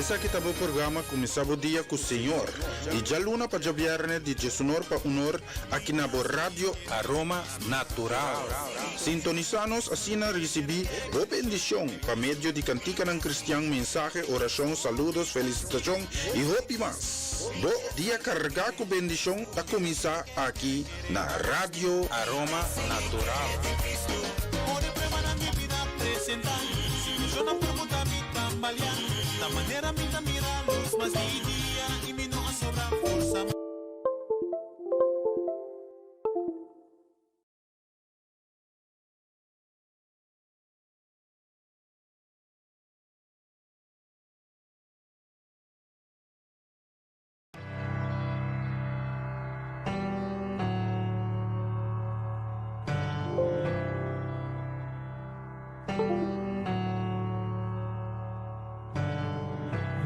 Esaki ta bo programa Kuminsá Bo Dia ku Señor, di djaluna pa djabièrnè di diesunor pa unor aki na bo Radio Aroma Natural. Sintonisá nos asina risibí bo bendishon pa medio di kantikanan kristian, mensahe, orashon, saludos, felisitashon i hopi mas. Bo dia kargá ku bendishon ta kuminsá aki na Radio Aroma Natural.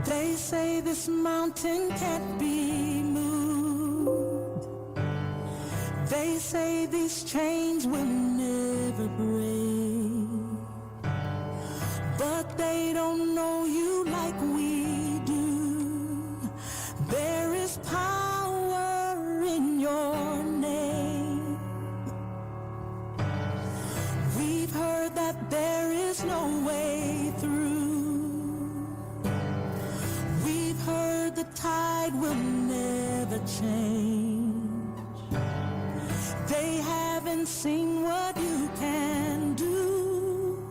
They say this mountain can't be moved. They say these chains will never break. But they don't know you like we do. There is power in your name. We've heard that there is no way through. We've heard the tide will never change. They haven't seen what you can do.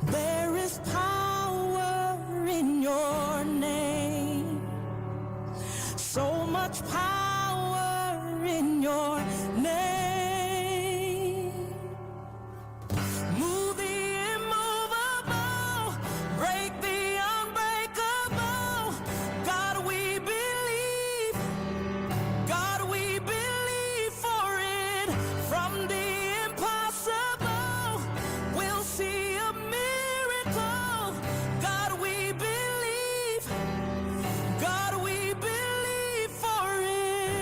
There is power in your name. So much power in your name. Move the immovable, break the unbreakable. God, we believe. God, we believe for it. From the impossible, we'll see a miracle. God, we believe. God, we believe for it.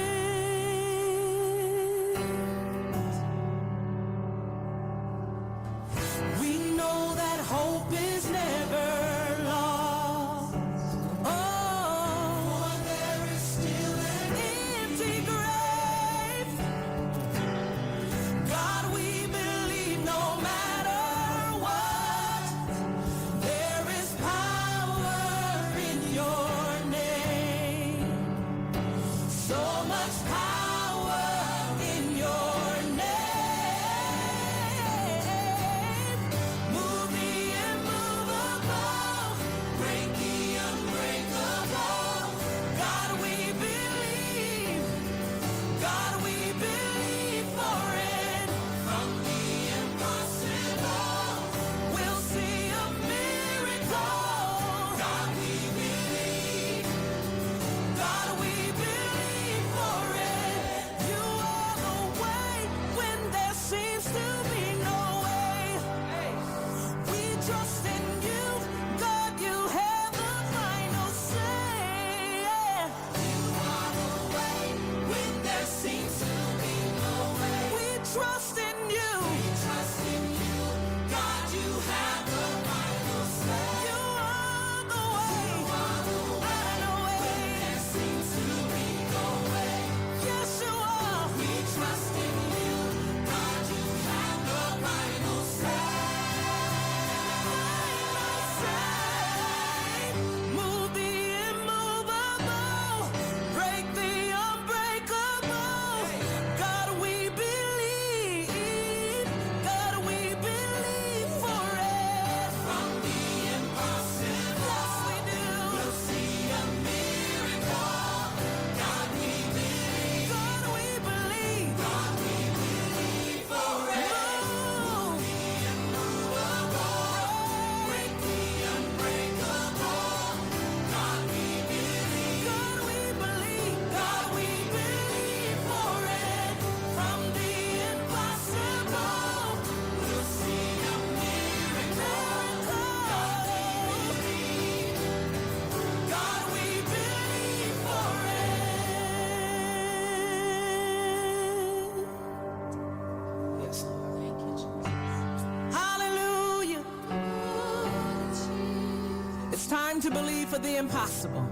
time to believe for the impossible.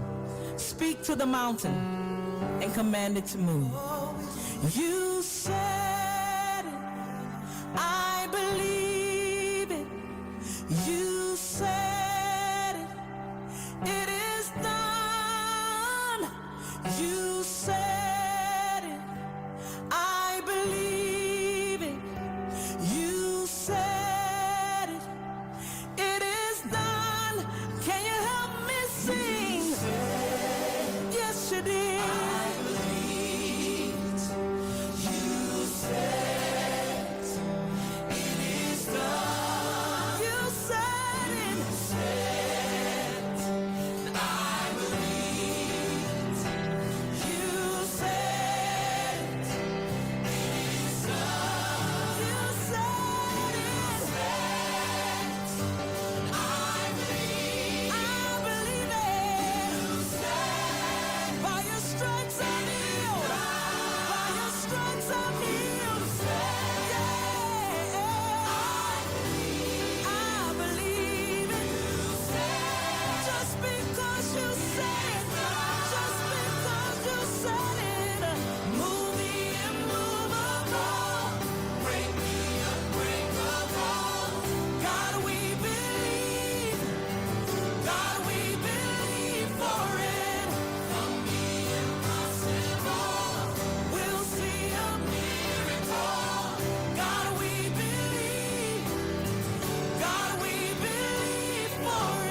Speak to the mountain and command it to move. You said it. I believe it. You said it. It is done. You said it. I believe it. You said it. It is done. Can you help me sing? Yes, you did. I believe it. You said it. It is done. You said it. You said it. I believe it. You said it. It is done. You said it. I believe. I believe it. You said by your stripes I'm healed. By your stripes I'm healed. Yeah. I believe it. Just because you said it. Just because you said it. Move the immovable. Break the unbreakable. God, we believe. God, we believe for it. From the impossible, we'll see a miracle. God, we believe. God, we believe for it.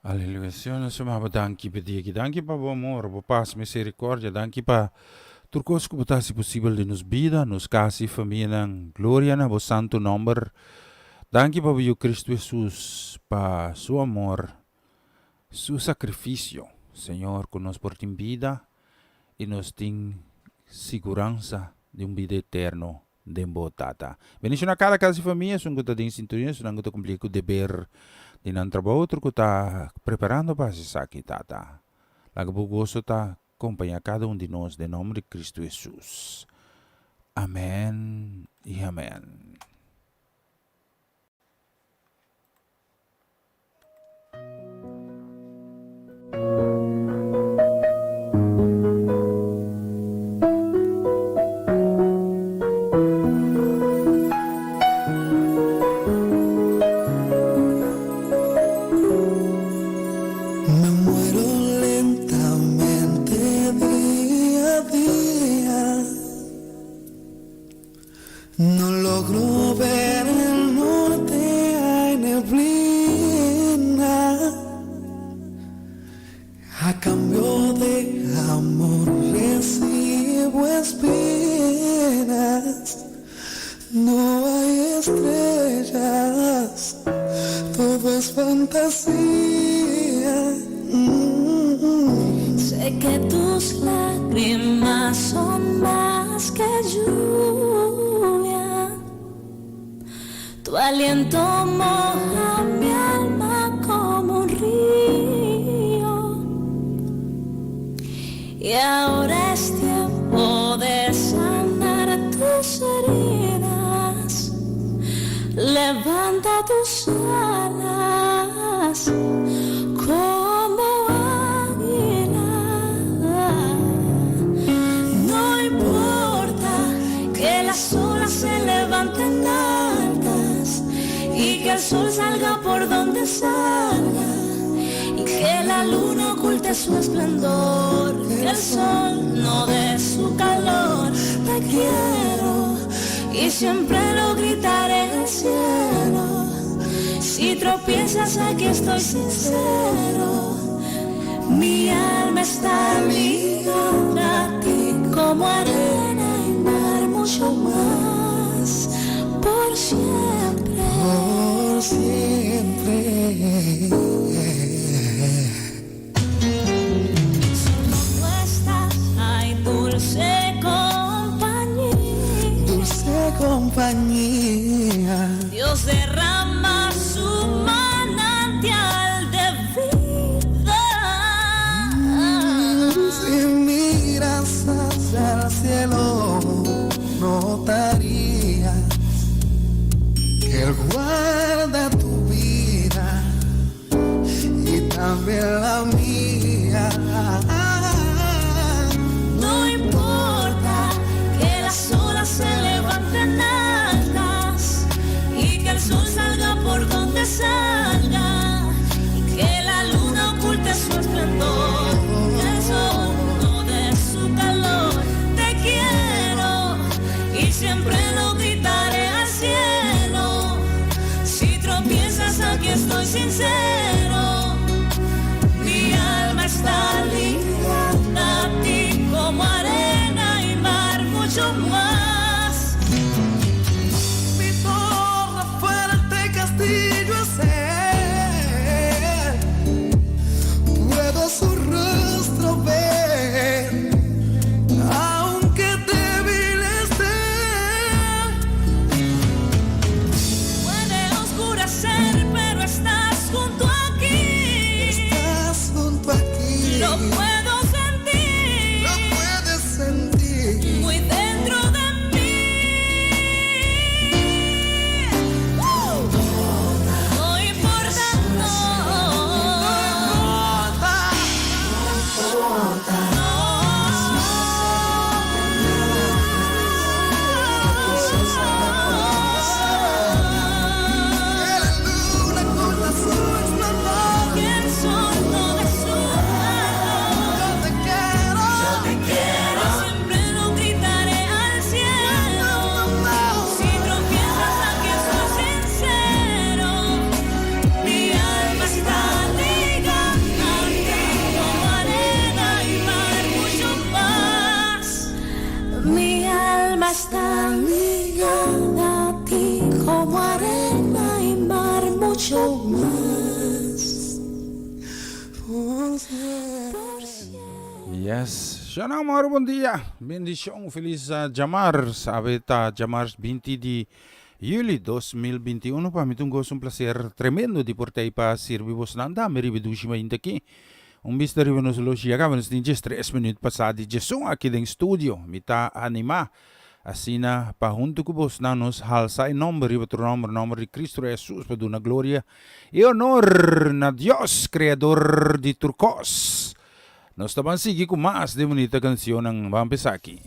Aleluya. Señor, nos ta danki pa dia aki. Danki pa bo amor, bo pas, misericordia. Danki pa tur cos cu bo ta haci posibel den nos bida, nos cas y famia. Gloria na bo santo nomber. Danki pa bo Cristo Jesus, pa su amor, su sacrificio. Señor, cu nos por tin bida y nos tin siguransa di un bida eterno den bo Tata. Bendiciona cada cas y famia, esun cu ta den sintonia, esun cu ta cumpli cu deber di nan trabou, otro cu ta preparando pa esaki, Tata. Laga bo goso ta acompaña cada un di nos, den nomber di Cristo Jesus. Amen y amen. Me muero lentamente día a día. No logro ver el norte, hay neblina. A cambio de amor recibo espinas. No hay estrellas, todo es fantasía. Sé que tus lágrimas son más que lluvia. Tu aliento moja mi alma como un río. Y ahora es tiempo de sanar tus heridas. Levanta tus alas como águila. No importa que las olas se levanten altas y que el sol salga por donde salga y que la luna oculte su esplendor, que el sol no dé su calor. Te quiero y siempre lo gritaré al cielo. Si tropiezas, aquí estoy sincero. Mi alma está ligada a ti como arena y mar, mucho más, por siempre. Por siempre. Solo tú estás, ay, dulce compañía. Dulce compañía. Dios derrama su manantial de vida. Si miras hacia el cielo. Notarías que Él guarda tu vida y también la mía. No importa que las olas se levanten altas y que el sol salga por donde salga y que la luna oculte su esplendor, que el sol no dé su calor. Te quiero y siempre lo gritaré al cielo. Si tropiezas, aquí estoy sincero. Mi alma está ligada a ti como arena y mar, mucho mas. Mi torre fuerte castillo es él. Puedo su rostro ver, aunque débil esté. Puede oscurecer, pero estás junto aquí. Estás junto aquí. Lo puedo sentir. Lo puedes sentir. Muy dentro de mí. No importa, no. No importa. Que la luna oculta su esplendor. Que el sol no dé su calor. Yo te quiero. Yo te quiero, siempre lo gritaré al cielo. Si tropiezas, aquí estoy sincero. Mi alma está ligada a ti como arena y mar, mucho más. Mi alma está ligada a ti como arena y mar, mucho mas. Por siempre. Yes. Shana Amor, bon dia. Bendishon, felis djamars. Awe ta djamars 20 di yüli 2021. Pa mi ta un goso, un plaser tremendo di por t'ei pa sirbi bosnan tambe riba e dushi mainta aki. Un bista riba nos oloshi ya kaba nos tin 13 minüt pasá di 11 aki den studio. Mi ta animá asina pa huntu ku bosnan nos halsa e nòmber riba tur nòmber, nòmber di Cristo Hesus, pa duna gloria i honor na Dios, Kreador di tur kos. Nos ta ban sigui ku mas di bunita kansionnan. Ban p'esaki.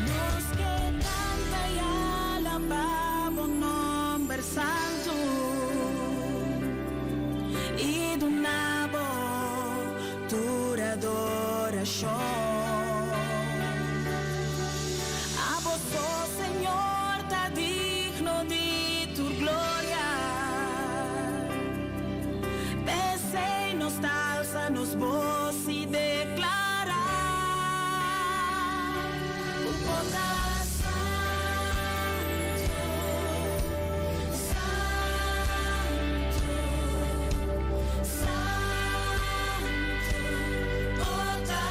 Nos ke kanta i alabá bo nòmber santu i duna bo tur adorashon. Abo so, Señor, ta digno di tur gloria. P'esei nos ta alsa nos bos i deklará. Bo ta santu, santu, santu, bo ta.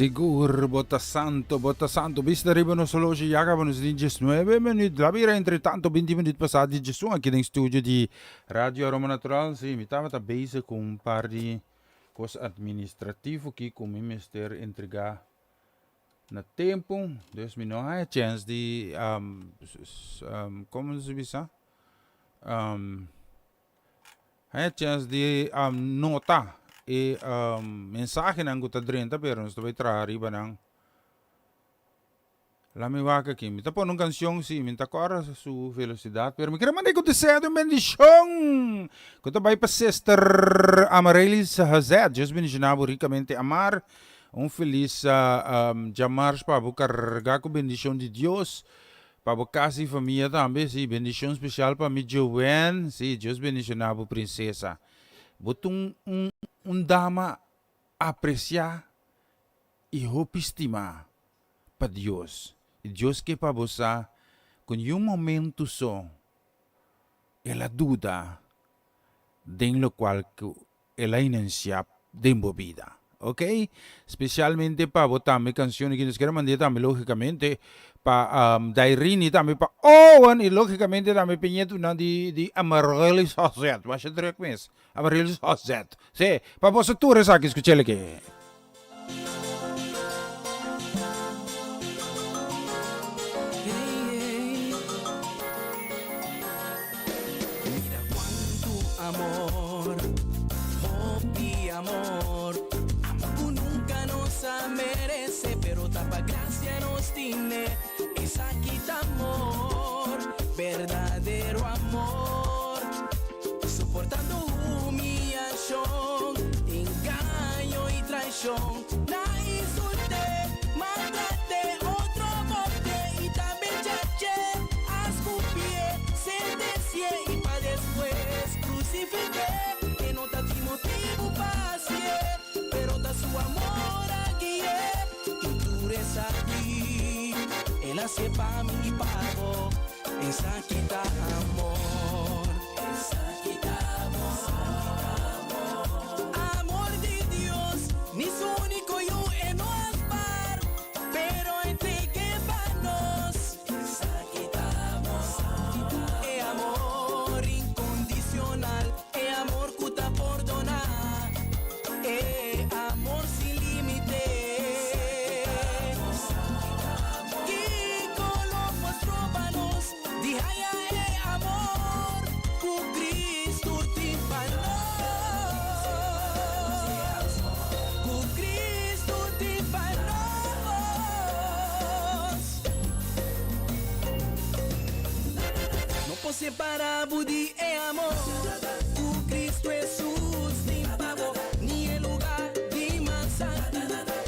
Sigur, bo ta santo, bo ta santo. Bista riba nos horloge ya caba nos tin diesnuebe minuut. La bira entre tanto binti minuut pasa di diesun aki den studio di Radio Aroma Natural. Si, mi tabata bezig cu un par di cos administrativo ki cu mi mester entrega na tempo. Dus mi no haya chance di, como se bisa? Haña chèns di nota e mensahenan ku ta drenta pero nos ta bai traha riba nan. La mi wak aki. Mi ta pone un kanshon si mi ta kòrda su velosidat pero mi kere manda ku deseo di un bendishon ku ta bai pa sister Amarelis Hazet. Dios bendishoná bo rikamente Amar. Un felis djamars pa bo kargá ku bendishon di Dios. Pa bo casa y famia tambe, si, bendicion special pa mi Joanne, si, Dios bendiciona bo princesa. Bo ta un un un dama aprecia y hopi stima pa Dios. Y Dios ke pa bo sa cu niun momento so el a duda den locual cu El a inencia den bo bida. Ok? Specialmente pa bo tambe cancion aki nos kier a mand'e tambe logicamente pa Dairini tambe pa Owen y logicamente tambe pa e ñetunan di di Amaryllis Hozet. Masha druk mes. Amaryllis Hozet. Si, pa boso tur esaki scuch'el aki. Mira cuantu amor, hopi amor, amor cu nunca nos a merece, pero ta pa gracia nos tine, esaki ta amor, berdadero amor, soportando humiyacion, engaño y traicion, na insulte, maltrate, otro bote y tambe chache, a scupié, sentencié y pa despues crucifiqué, e no ta tin motibu pa hacié, pero ta su amor a guié, y tur esaki el hacié pa mi y pa bo, esaki ta amor, esaki ta amor. Amor di Dios, ni su único yu e no a spar, pero a entregu'é pa nos. Esaki ta amor. E amor incondicional, e amor cu ta pordoná, e amor sin límite. Kico lo por stroba nos di haya e amor cu Cristo tin pa nos? Cu Cristo tin pa nos. No por separa bo di e amor cu Cristo Jesus tin pa bo, ni e lugar di mas alto,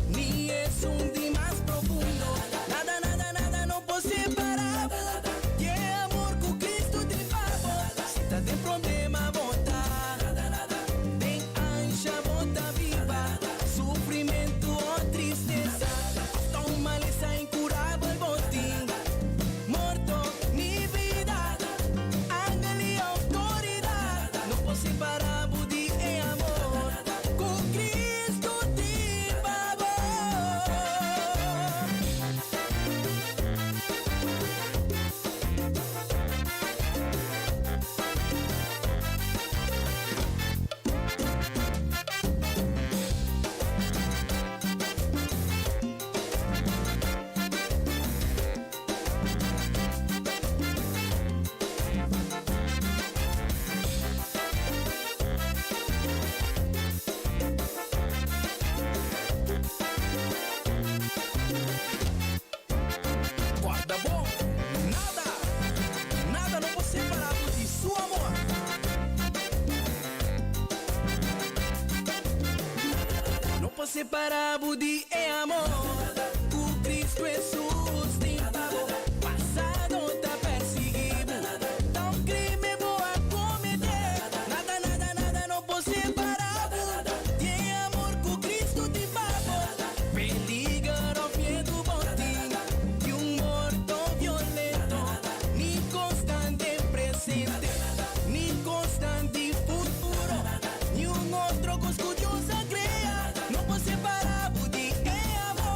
ni esun di mas profundo. Nada, nada, nada no por separa bo di e amor cu Cristo tin pa bo. Si ta den problema bo ta, den ansha bo ta biba, sufrimento o tristesa, of ta un malesa incurabel bo tin, morto ni bida, angel y autoridad no por separa bo di e amor cu Cristo tin pa bo. Guarda bon, nada, nada no por separa bo di su amor. No por separa bo di e amor cu Cristo Hesus tin pa bo. Pasado ta persigui bo, ta un crimen bo a comete. Nada, nada, nada no por separa bo di e amor cu Cristo tin pa bo. Peligro of miedu bo tin di un morto violento, ni constante presente, ni constante futuro, ni un otro cos cu Dios a crea no por separa bo di e amor.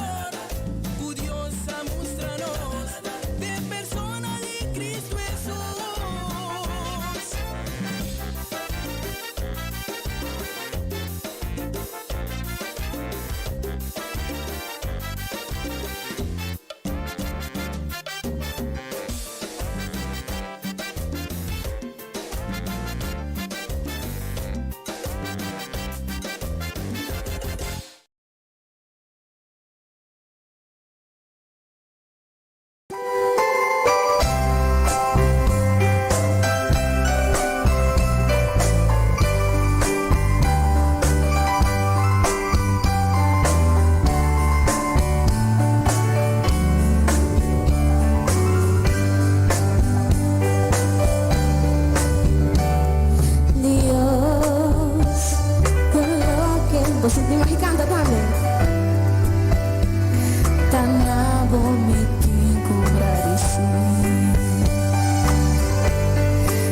bo mi tin ku gradisí.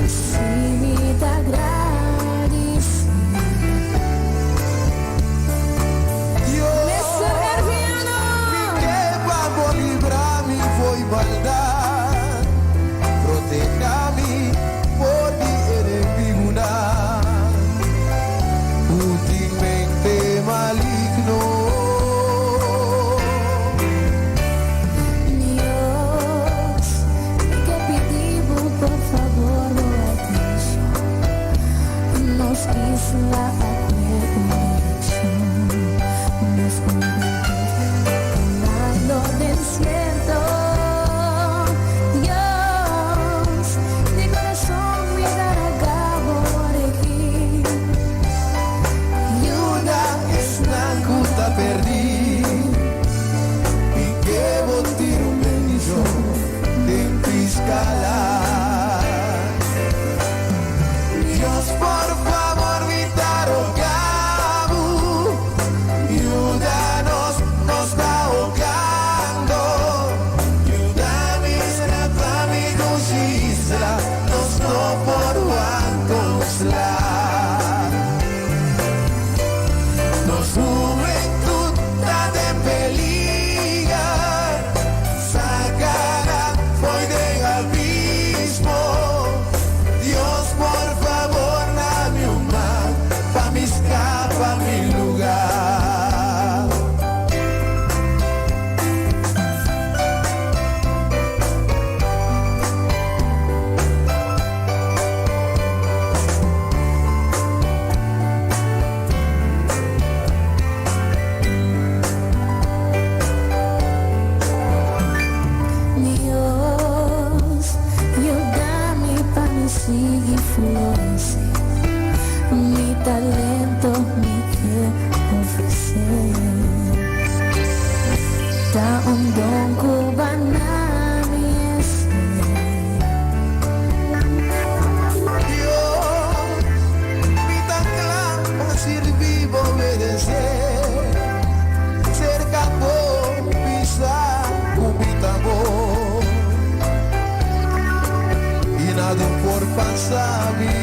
Si mi ta gradisí. Dios, Mister Herviano! mi ke pa bo libra mi fo'i maldat, proteha mi for di enemigunan ku tin mente maligno. Dios, mi ke pidi bo por fabor bo atenshon. Nos isla a kue un direkshon. Nos hubentud ta kanando den sierto. Dios, di kurason mi ta roga bo regi. Yuda esnan ku ta pèrdí i ke bo tira un bendishon den piskala. Dios, por fabor, mi ta roga bo, yuda nos, nos ta hogando. Yuda mi skapa mi dushi isla, nos no por wanta un sla. Nos hubentut ta den peliger, saka nan fo'i den abismo. Dios, por fabor, duna mi un man, pa mi skapa mi lugá. Dios, yuda mi pa mi sigui floresé. Mi talento mi ke ofresé. Ta un don ku B'a duna mi esei. Dios, mi ta kla pa sirbi bo, obedesé. Serka bo, bisa ku mi ta bon. I nada por pasa mi.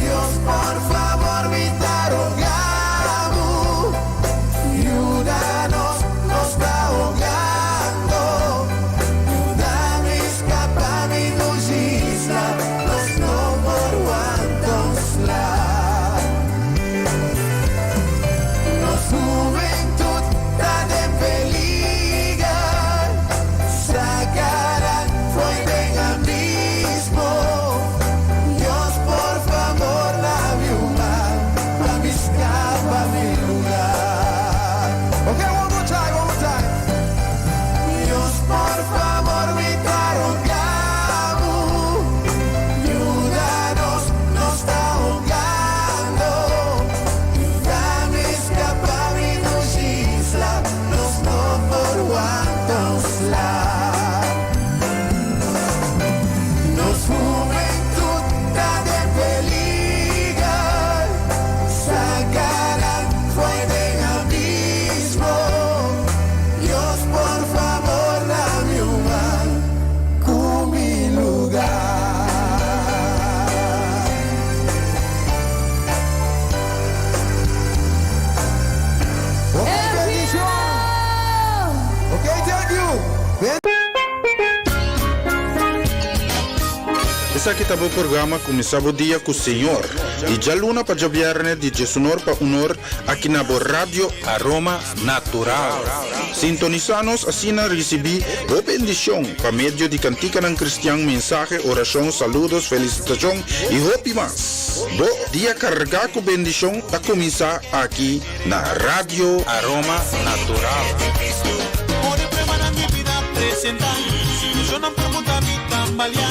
Dios, por fabor, mi ta roga bo. Yuda nos, nos ta hogando. Yuda mi skapa mi dushi isla, nos no por wanta un sla. Nos hubentut ta den peliger, saka nan fo'i den abismo. Dios, por fabor, duna mi un man, pa mi skapa mi lugá. Okay, one more time, one more time. Dios, por fabor, mi ta roga bo. Yuda nos, nos ta hogando. Yuda mi skapa mi dushi isla, nos no por wanta un sla. Nos hubentut ta den peliger, saka nan fo'i den abismo. Dios, por fabor, duna mi un man ku mi lugá. Ok, bendishon. Ok, thank you. Esaki ta bo programa Kuminsá Bo Dia ku Señor, di djaluna pa djabièrnè di djesunor pa unor aki na bo Radio Aroma Natural. Sintonisá nos asina risibí bo bendishon pa medio di kantikanan kristian, mensahe, orashon, saludos, felisitashon i hopi mas. Bo dia kargá ku bendishon ta kuminsá aki na Radio Aroma Natural. Ora pruebanan di bida presentá, situashonnan por muda mi tambaleá.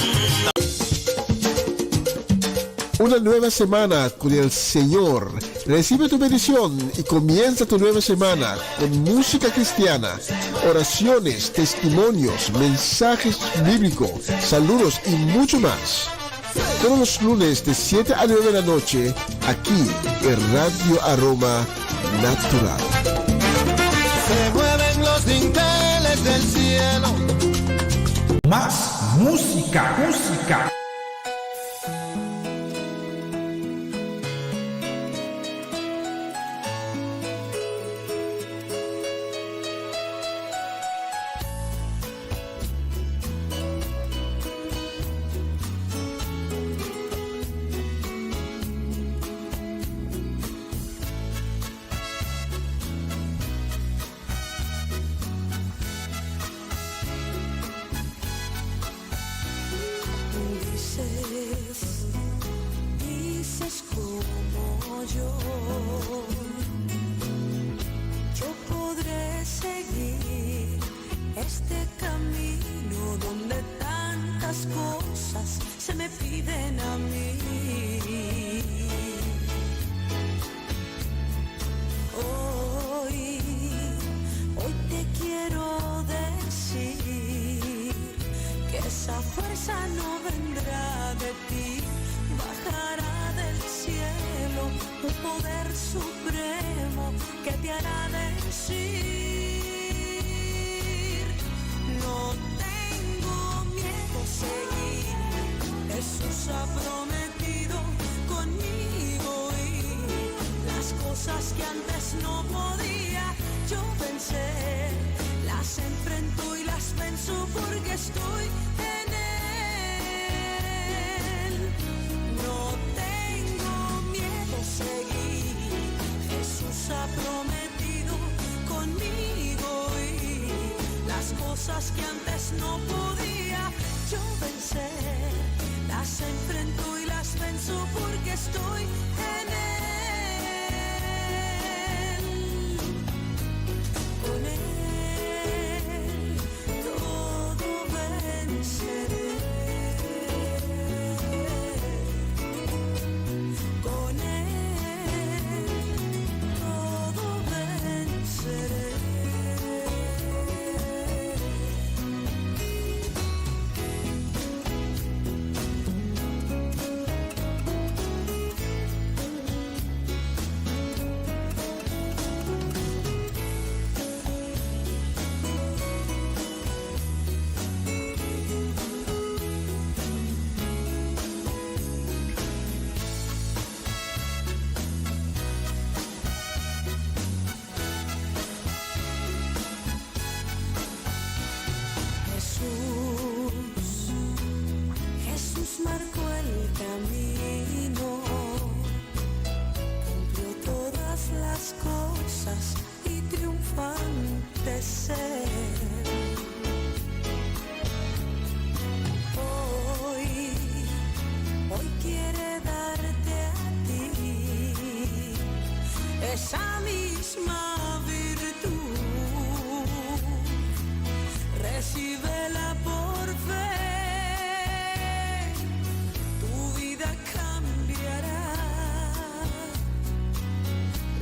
Una nueva semana con el Señor. Recibe tu bendición y comienza tu nueva semana con música cristiana, oraciones, testimonios, mensajes bíblicos, saludos y mucho más. Todos los lunes de 7 a 9 de la noche, aquí en Radio Aroma Natural. Dinteles del cielo. Mas musica, musica. Dices, dices como yo, yo podré seguir este camino donde tantas cosas se me piden a mí. Hoy, hoy te quiero decir que esa fuerza no vendrá de ti, bajará del cielo un poder supremo que te hará decir, no tengo miedo a seguir, Jesús ha prometido conmigo ir, las cosas que antes no podía yo vencer, las enfrento y las venzo porque estoy en él. No tengo miedo a seguir, Jesús ha prometido conmigo ir, las cosas que antes no podía yo vencer, las enfrento y las venzo porque estoy en él. Con él todo venceré. Con él todo venceré. Jesús, Jesús marcó el camino, cumplió todas las cosas y triunfante ser. Hoy, hoy quiere darte a ti esa misma virtud. Recíbela por fe, tu vida cambiará,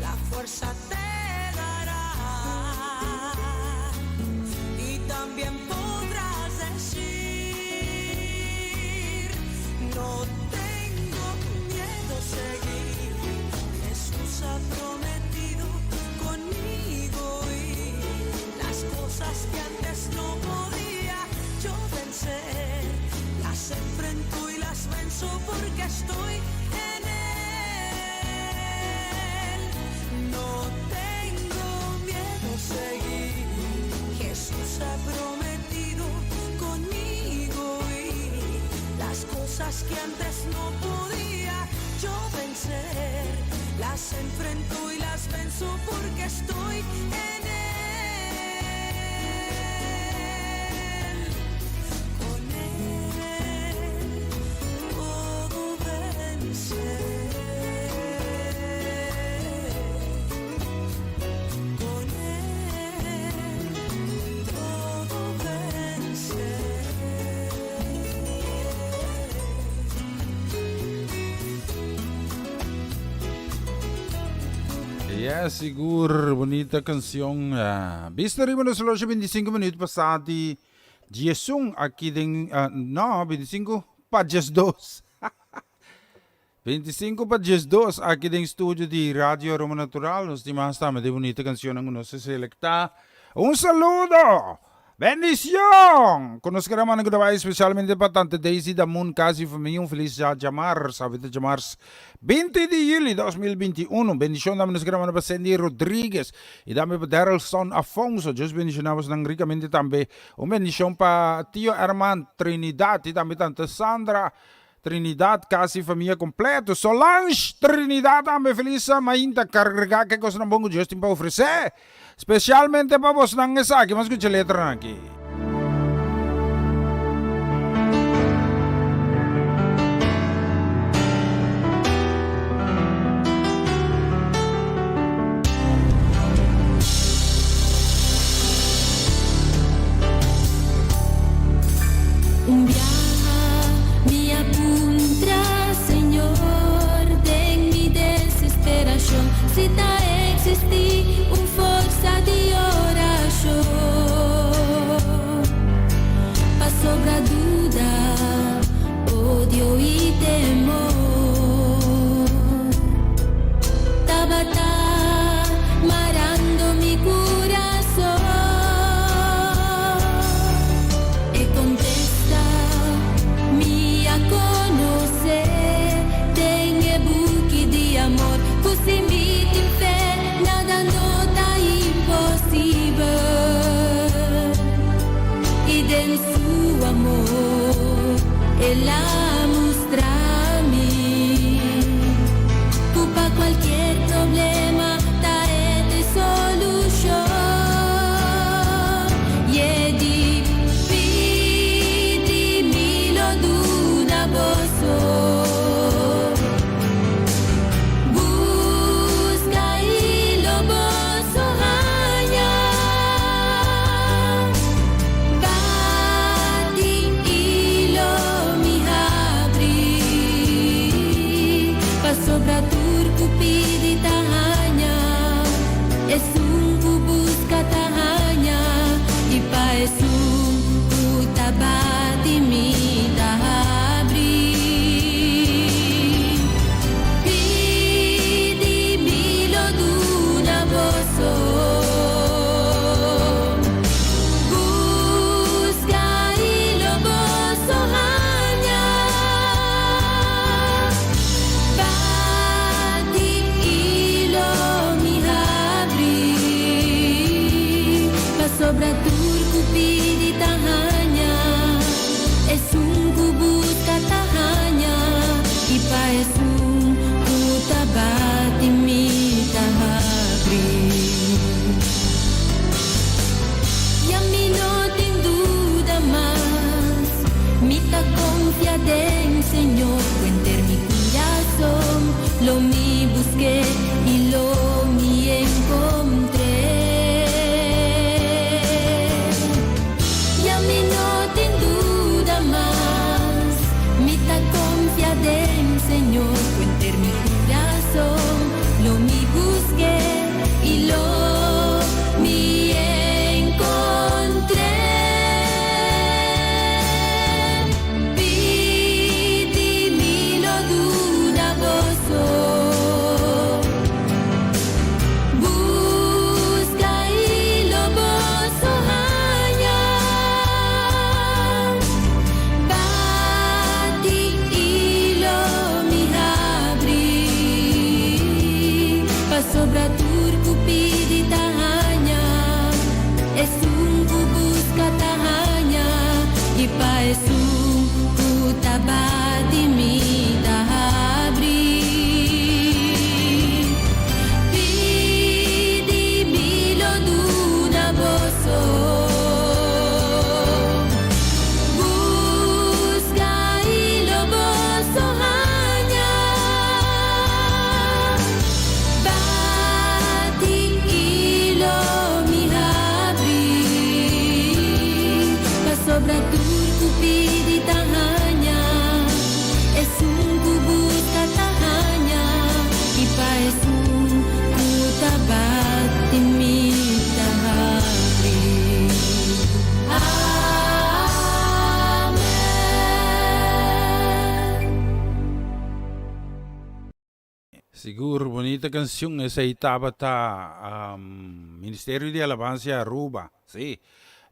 la fuerza te dará y también podrás decir, no tengo miedo a seguir, Jesús ha prometido conmigo ir, las cosas que antes no podía yo vencer, las enfrento y las venzo porque estoy en él. No tengo miedo a seguir, Jesús ha prometido conmigo ir, las cosas que antes no podía yo vencer, las enfrento y las venzo porque estoy en él. Con él todo venceré. Con él todo venceré. Yes, sigur, bunita cancion. Bista riba nos horloge 25 minuut pasa di 11 aki den, no, 25 pa 12. 25 pa 12 aki den studio di Radio Aroma Natural. Nos tin mas tambe di bunita cancionnan cu nos a selecta. Un saludo! Bendicion! Cu nos kere manda cu ta bai specialmente pa Tante Daisy Damun Casi famia un feliz djamars, awe ta djamars 20 di juli 2021. Bendicion tambe nos kere manda pa Cindy Rodriguez y tambe pa Darrelson Afonso. Dios bendiciona bosnan ricamente tambe. Un bendicion pa Tio Herman Trinidad y tambe Tante Sandra Trinidad casi famia completo. Solange Trinidad tambe feliz mainta carga ke cosnan bon cu Dios tin pa ofrece. Specialmente pa bosnan esaki. Mas scucha letranan aki. Un biaha mi a puntra Señor den mi desesperacion si ta existi un forsa di oracion pasobra duda, odio y temor tabata marando mi curason. E contesta mi a conoce den e buki di amor cu si mi tin fe nada no ta imposibel y den su amor el a mustra mi cu pa cualkier problema ta e te solucion. Y e di, Pidi mi lo duna boso. Busca y lo boso haña. Bati y lo mi habri. Pasobra tur cu pidi ta haña. Esun cu busca ta haña. Y pa esun cu ta bati mi ta habri. Pidi mi lo duna boso. Busca y lo boso haña. Bati y lo mi habri. Pasobra tur cu pidi ta haña. Esun cu busca ta haña. Y pa esun cu ta bati mi ta habri. Ya mi no tin duda mas. Mi ta confia den Señor. Cu henter mi curason. Lo mi busc'e y lo mi encontr'e. Ya mi no tin duda mas. Mi ta confia den Señor. Cu henter mi curason. Lo mi busc'e y lo. Sigur bunita cancion esey tabata Ministerio di Alabancia Aruba si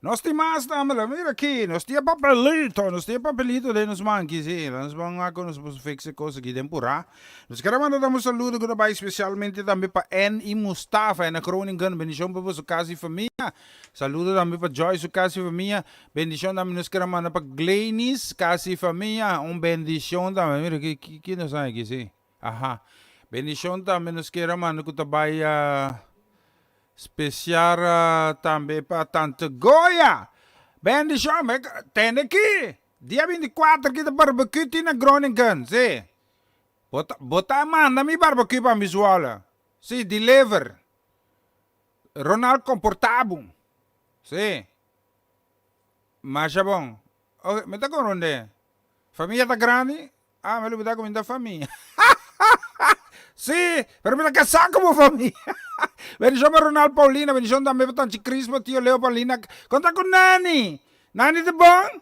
nos tin mas tambe lo mira aki nos tin e papelito nos tin e papelito den nos man aki si nos ban wak con nos por fix e cos aki den pura nos kere manda tambe un saludo cu ta bay specialmente tambe pa Ann y Mustafa na Groningen bendicion pa boso casa y famia saludo tambe pa Joy su casa y famia bendicion tambe nos kere manda pa Glenis casa y famia un bendicion tambe mira ki ki nos hay aki si. Aha. Bendicion tambe nos kier a manda cu ta bay speciar tambe pa Tante Goya. Bendicion! Tende aki! Dia 24 aki ta barbecue tin na Groningen, si. Bo ta, bo ta manda mi barbecue pa mi Zwolle. Si, deliver. Ronald comporta bo. Si. Masha bon. Ok, mi ta conronde. Famia ta grandi? Ah, mi lubida ku mi ta famia. Sí, pero mi ta kasá ku bo famia. Bendishon pa Ronald Paulina, bendishon tambe pa Tanchi Crispo, Tio Leo Paulina. Konta ku Nani. Nani ta bon?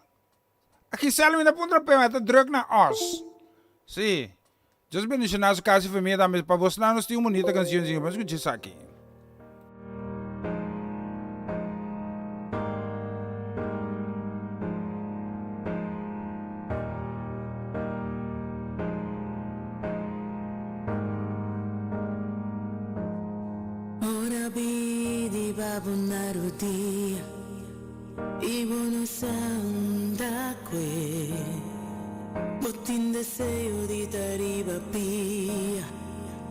Gisela mi ta puntra p'e, ma e ta druk na os. Sí. Dios bendishoná su kas i famia tambe. Pa bosnan nos tin un bunita kanshon, Ban skucha esaki. Ora bidi ba bo na rudia I bo no sa unda kue Bo tin deseo di ta riba pia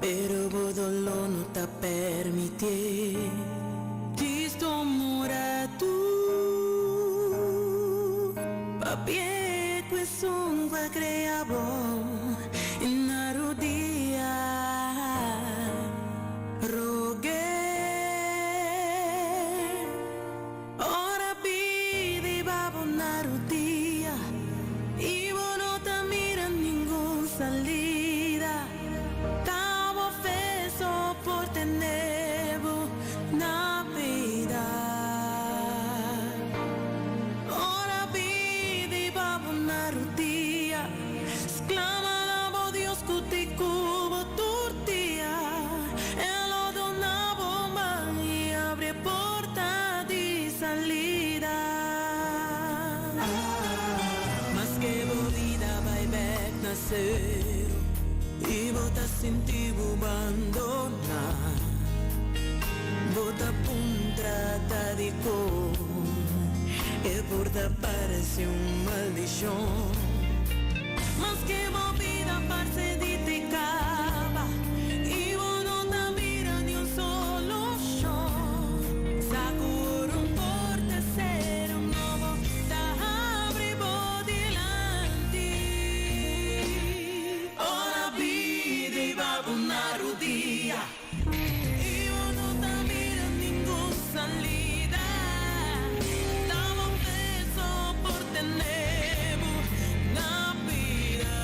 Pero bo doló no ta permitié Disto mora tu Papia ku esun ku a krea bo I na rudia Rog'é Ora pidi pa bo na rudia I bo no ta mira ningun salida Ta bo fe so por tene bo na bida Ora pidi pa bo na rudia Sclama na bo Dios cu ti cu bo tur dia El lo duna bo man y abri e porta di salida. Maske bo bida bai bek na cero y bo ta sinti bo bandona, bo ta puntra ta dicon e por ta parece un maldicion. Maske bo bida parce di te caba y bo no ta mira ni un solucion, sa cu ora un porta cera un nobo ta habri bo dilanti. Ora bida y ba bo na rudia. I bo no ta mira ningun salida. Ta bo peso por tene bo na bida.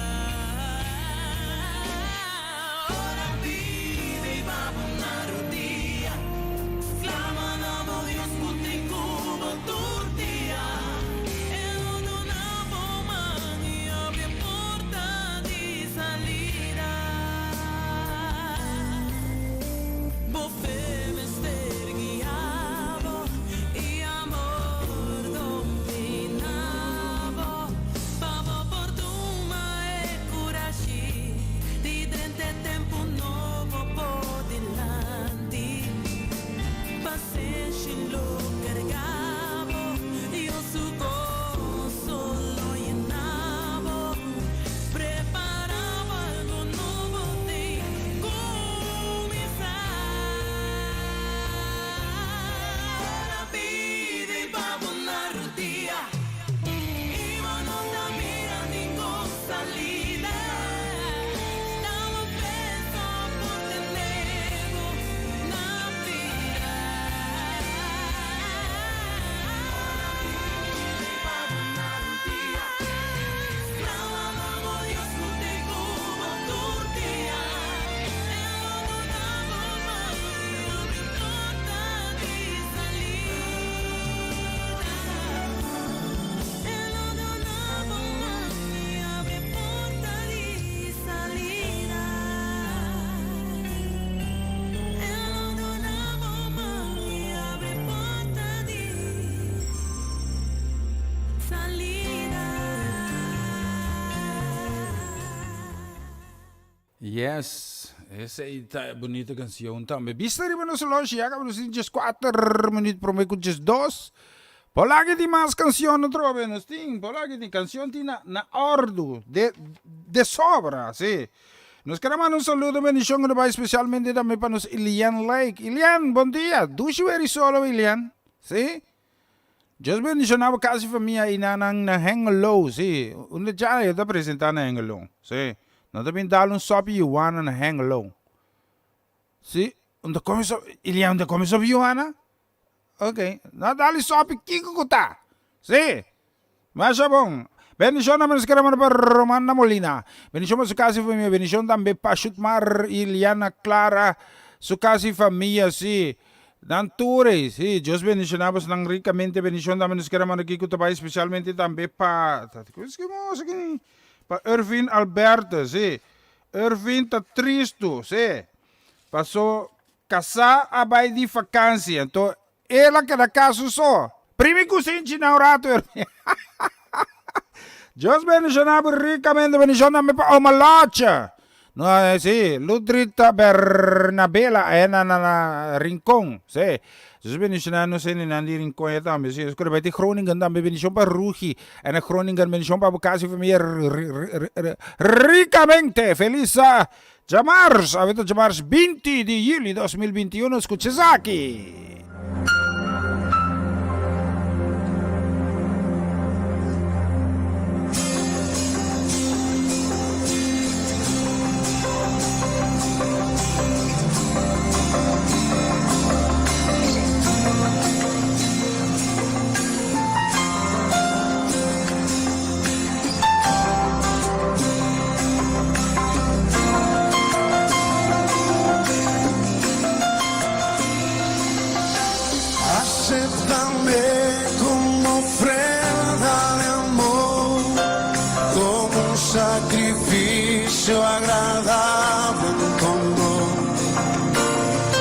Yes, esei ta e bunita cancion tambe. Bista riba nos horloge ya caba nos tin 14 minuut prome cu 12. Por laki tin mas cancion atrobe nos tin, por laki tin cancion tin na na ordu, de de sobra, si. Nos kere manda un saludo bendicion cu ta bay specialmente tambe pa nos Ilian Lake. Ilian, bon dia. Dushi weri solo Ilian, si. Dios bendiciona bo casa y famia y nan nan na Hengelo, si. Unda dja yo ta presenta na Hengelo, si. Nan ta bin dal un sopi yuana na Hengelo. Si, unda come sopi, Ilian unda come sopi yuana? Ok, no dal e sopi kiko ku ta. Si. Masha bon. Bendicion tambe nos kere manda pa Romanda Molina. Bendicion pa su casa y famia. Bendicion tambe pa Shutmar y Liana Clara, su casa y famia, si. Nan tur ey, si. Dios bendiciona bosnan ricamente. Bendicion tambe nos kere manda aki cu ta bay specialmente tambe pa, pa Irvin Alberto, si. Irvin ta tristo, si. Paso Casá a bai di vakantie, anto el a keda cas su so. Primi cusinchi na un rato hermano. Dios bendiciona bo ricamente, bendicion tambe pa Oma Loche. No, si, Ludrita Bernabela eh na na na Rincon, si. Dios bendiciona nos hendenan di Rincon ya tambe, si. Escucha bai di Groningen tambe, bendicion pa Rugi en Groningen, bendicion pa bo casa y familia ricamente. Feliz Djamars, awe ta djamars 20 di juli 2021, skucha esaki. Acéptame como ofrenda de amor, como un sacrificio agradable en tu honor.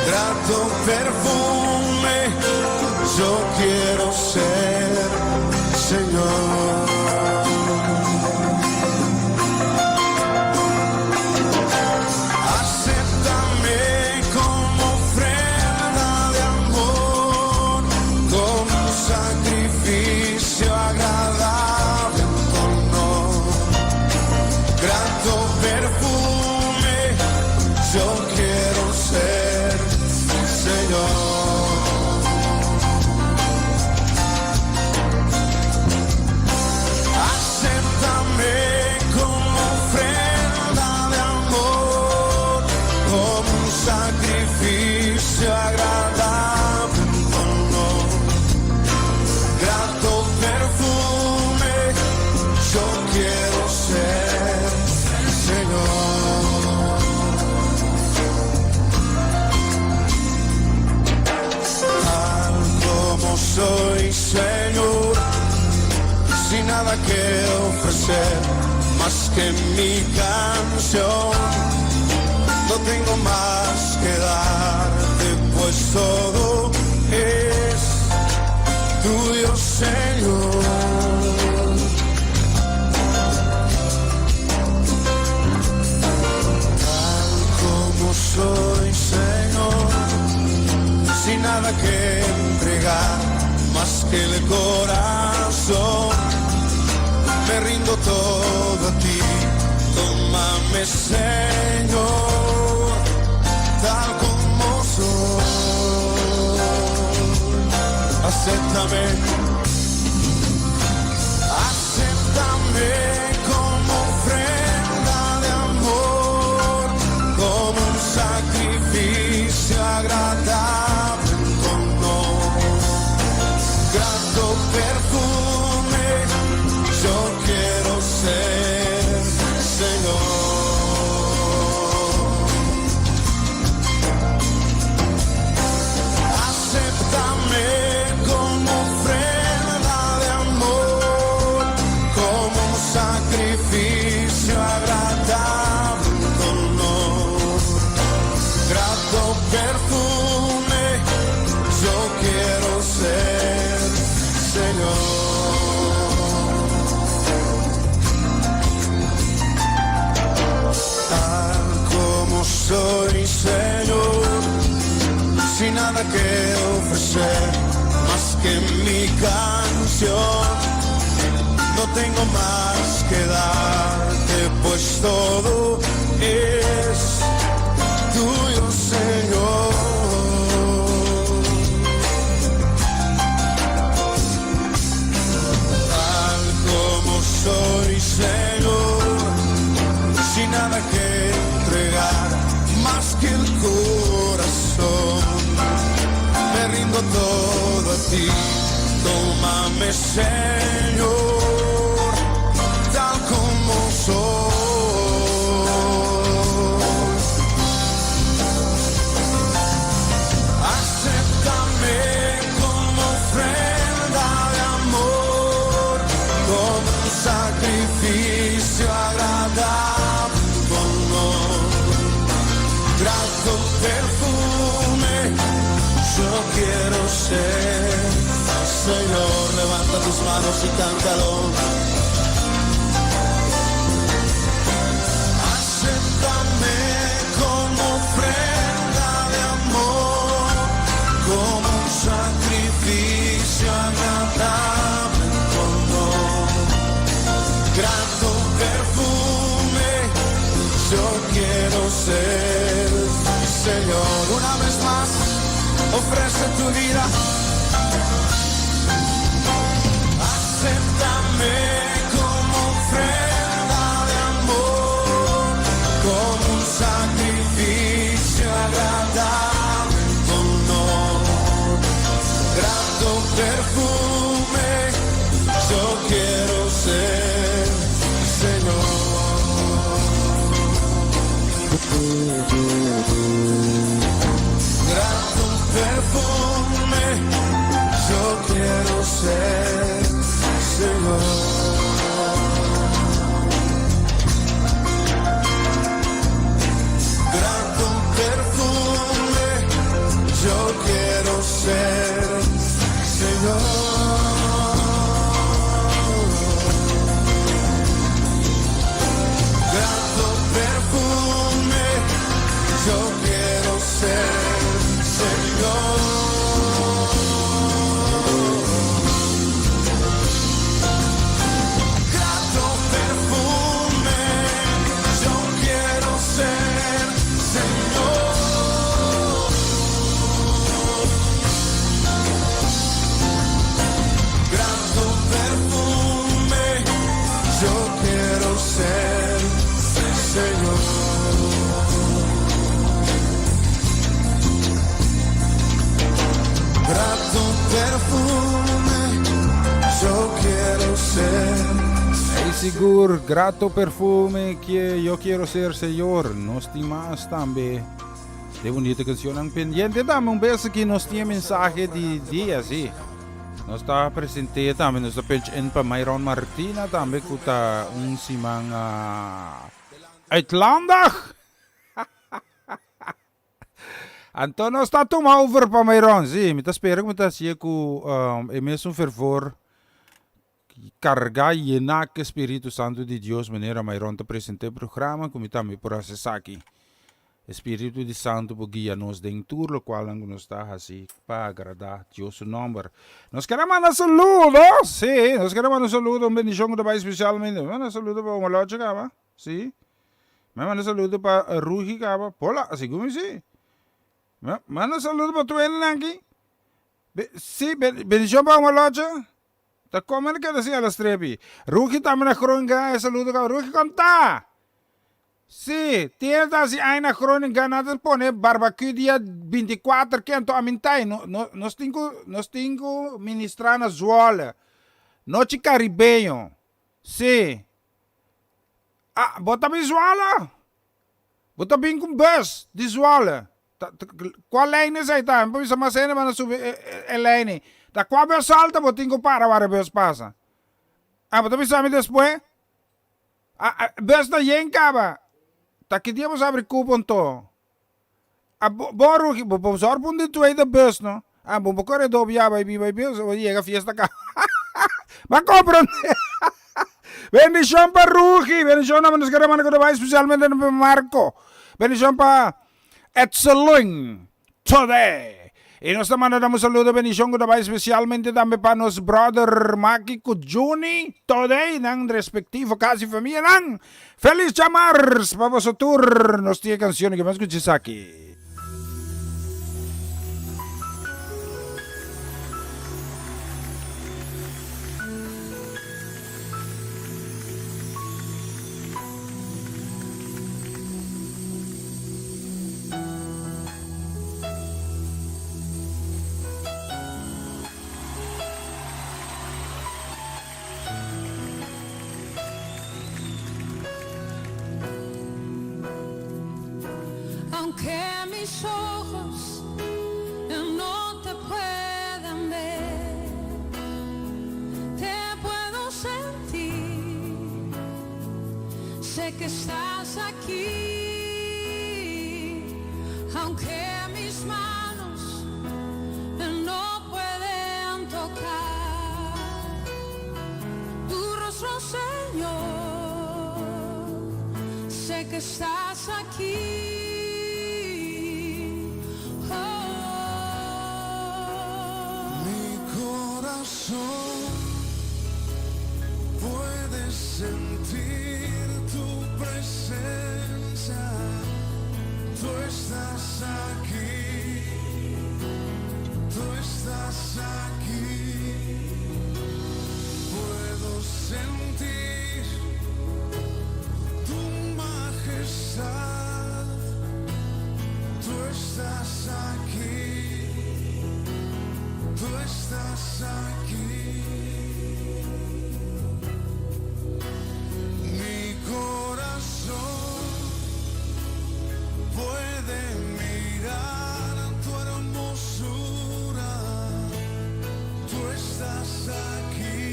Grato perfume yo quiero ser, Señor. Acéptame como ofrenda de amor, como un sacrificio agradable en tu honor. Grato perfume yo quiero ser, Señor. Acéptame como ofrenda de amor, como un sacrificio agradable en tu honor. Grato perfume yo quiero ser, Señor. Tal como soy, Señor, sin nada que ofrecer más que mi canción. No tengo más que darte, pues todo es tuyo, Señor. Tal como soy, Señor, sin nada que entregar más que el corazón. Me rindo todo a ti, tómame, Señor, tal como soy. Acéptame, acéptame como ofrenda de amor, como un sacrificio agradable en tu honor. Grato perfume yo quiero ser, Señor. Acéptame como ofrenda. bendición. No tengo mas que darte, pues todo es tuyo, Señor. Tal como soy, Señor, sin nada que entregar, más que el corazón. Me rindo todo a ti, tómame, Señor, tal como soy. Acéptame como ofrenda de amor, como un sacrificio agradable en tu honor. Grato perfume, yo quiero ser. Señor, levanta tus manos y cántalo. Acéptame como ofrenda de amor, como un sacrificio agradable en tu honor. Grato perfume, yo quiero ser, Señor. Una vez más, ofrece tu vida. Acéptame como ofrenda de amor, como un sacrificio agradable en tu honor. Grato perfume, yo quiero ser, Señor. Grato perfume, yo quiero ser, Señor. Grato perfume, yo quiero ser, Señor. Grato perfume, yo quiero ser, Señor. Grato perfume, yo quiero ser, Señor. Grato perfume, yo quiero ser, Señor. Grato perfume, yo quiero ser. Ey sigur, grato perfume que yo quiero ser, Señor. Nos tin mas tambe di bunita cancionnan pendiente. Dame un beso aki nos tin mensahe di dia, si. Nos ta presente tambe, nos ta punch in pa Myron Martina tambe ku ta un siman uitlandig. Anto nos ta tuma over pa Myron, si. Mi ta spera ku mi ta hasié ku e mesun fervor kargá yená ku e Spiritu Santu di Dios manera Myron ta presentá e programa ku mi tambe por hasi esaki. E Spiritu di Santu por guia nos den tur lokualnan ku nos ta hasi pa agradá Dios su nòmber. Nos kere manda saludo, sí, nos kere manda saludo, un bendishon ku ta bai spesialmente. Mi manda saludo pa Omaloche kaba, sí. Mi manda saludo pa Rugi kaba, pola, segun mi sí. Mi manda saludo pa tur hendenan aki. Sí, bendishon pa Omaloche. Ta come el keda sin a las trepi. Rugi tambe na Groningen e saludo kaba. Rugi kon ta? Sí, tin ta hasi aña na Groningen nan ta pone barbecue dia binti kuater ke anto amintai no no nos tin ku nos tin ku ministra na Zwolle. Nochi Caribeño. Sí. Ah, bo ta bin Zwolle? Bo ta bin ku bus di Zwolle? Ta ta kua lijn esei ta? Mi por bisa mas hende banda subi e e lijn ei. Ta kua bus salta bo tin ku para wara bus pasa? Ah, bo ta bisa mi despues? Ah, ah, bus ta yen kaba. Ta ki dia bo sa abri kupo anto? Ah, bo bo Rugi, bo por sòru pa un di tweede bus no. Ah, bo por kore dobi ya bai biba e bus, bo yega fiesta kaba. Bo a komprondé? Bendishon pa Rugi, bendishon na nos hermano ku ta bai spesialmente na Marco. Bendishon pa Etselin Today. I nos ta manda dam un saludo bendishon ku ta bai spesialmente tambe pa nos brother Maki ku Juni Todey nan respektivo kas i famianan. Felis djamars pa boso tur. Nos tin e kanshon aki, ban skucha esaki. Aunque mis ojos no te puedan ver, te puedo sentir. Sé que estás aquí, aunque mis manos no pueden tocar tu rostro, Señor. Sé que estás aquí. Oh. Mi corazón puede sentir tu presencia. Tú estás aquí, tú estás aquí. Puedo sentir tu majestad. Tú estás aquí, tú estás aquí. Mi corazón puede mirar tu hermosura. Tú estás aquí,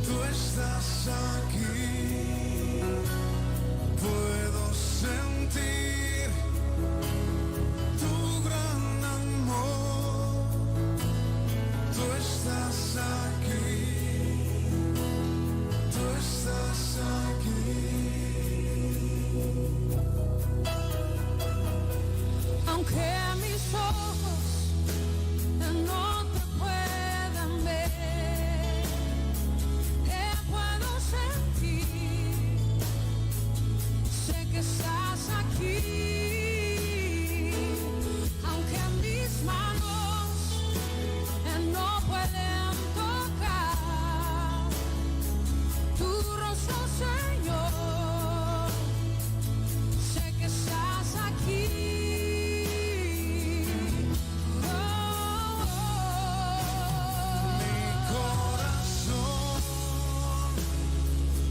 tú estás aquí. Puedo sentir tu gran amor. Tú estás aquí, tú estás aquí. Aunque mis ojos no te puedan ver, te puedo sentir. Sé que estás aquí, aunque mis manos no pueden tocar tu rostro, Señor. Sé que estás aquí. Oh, Mi corazón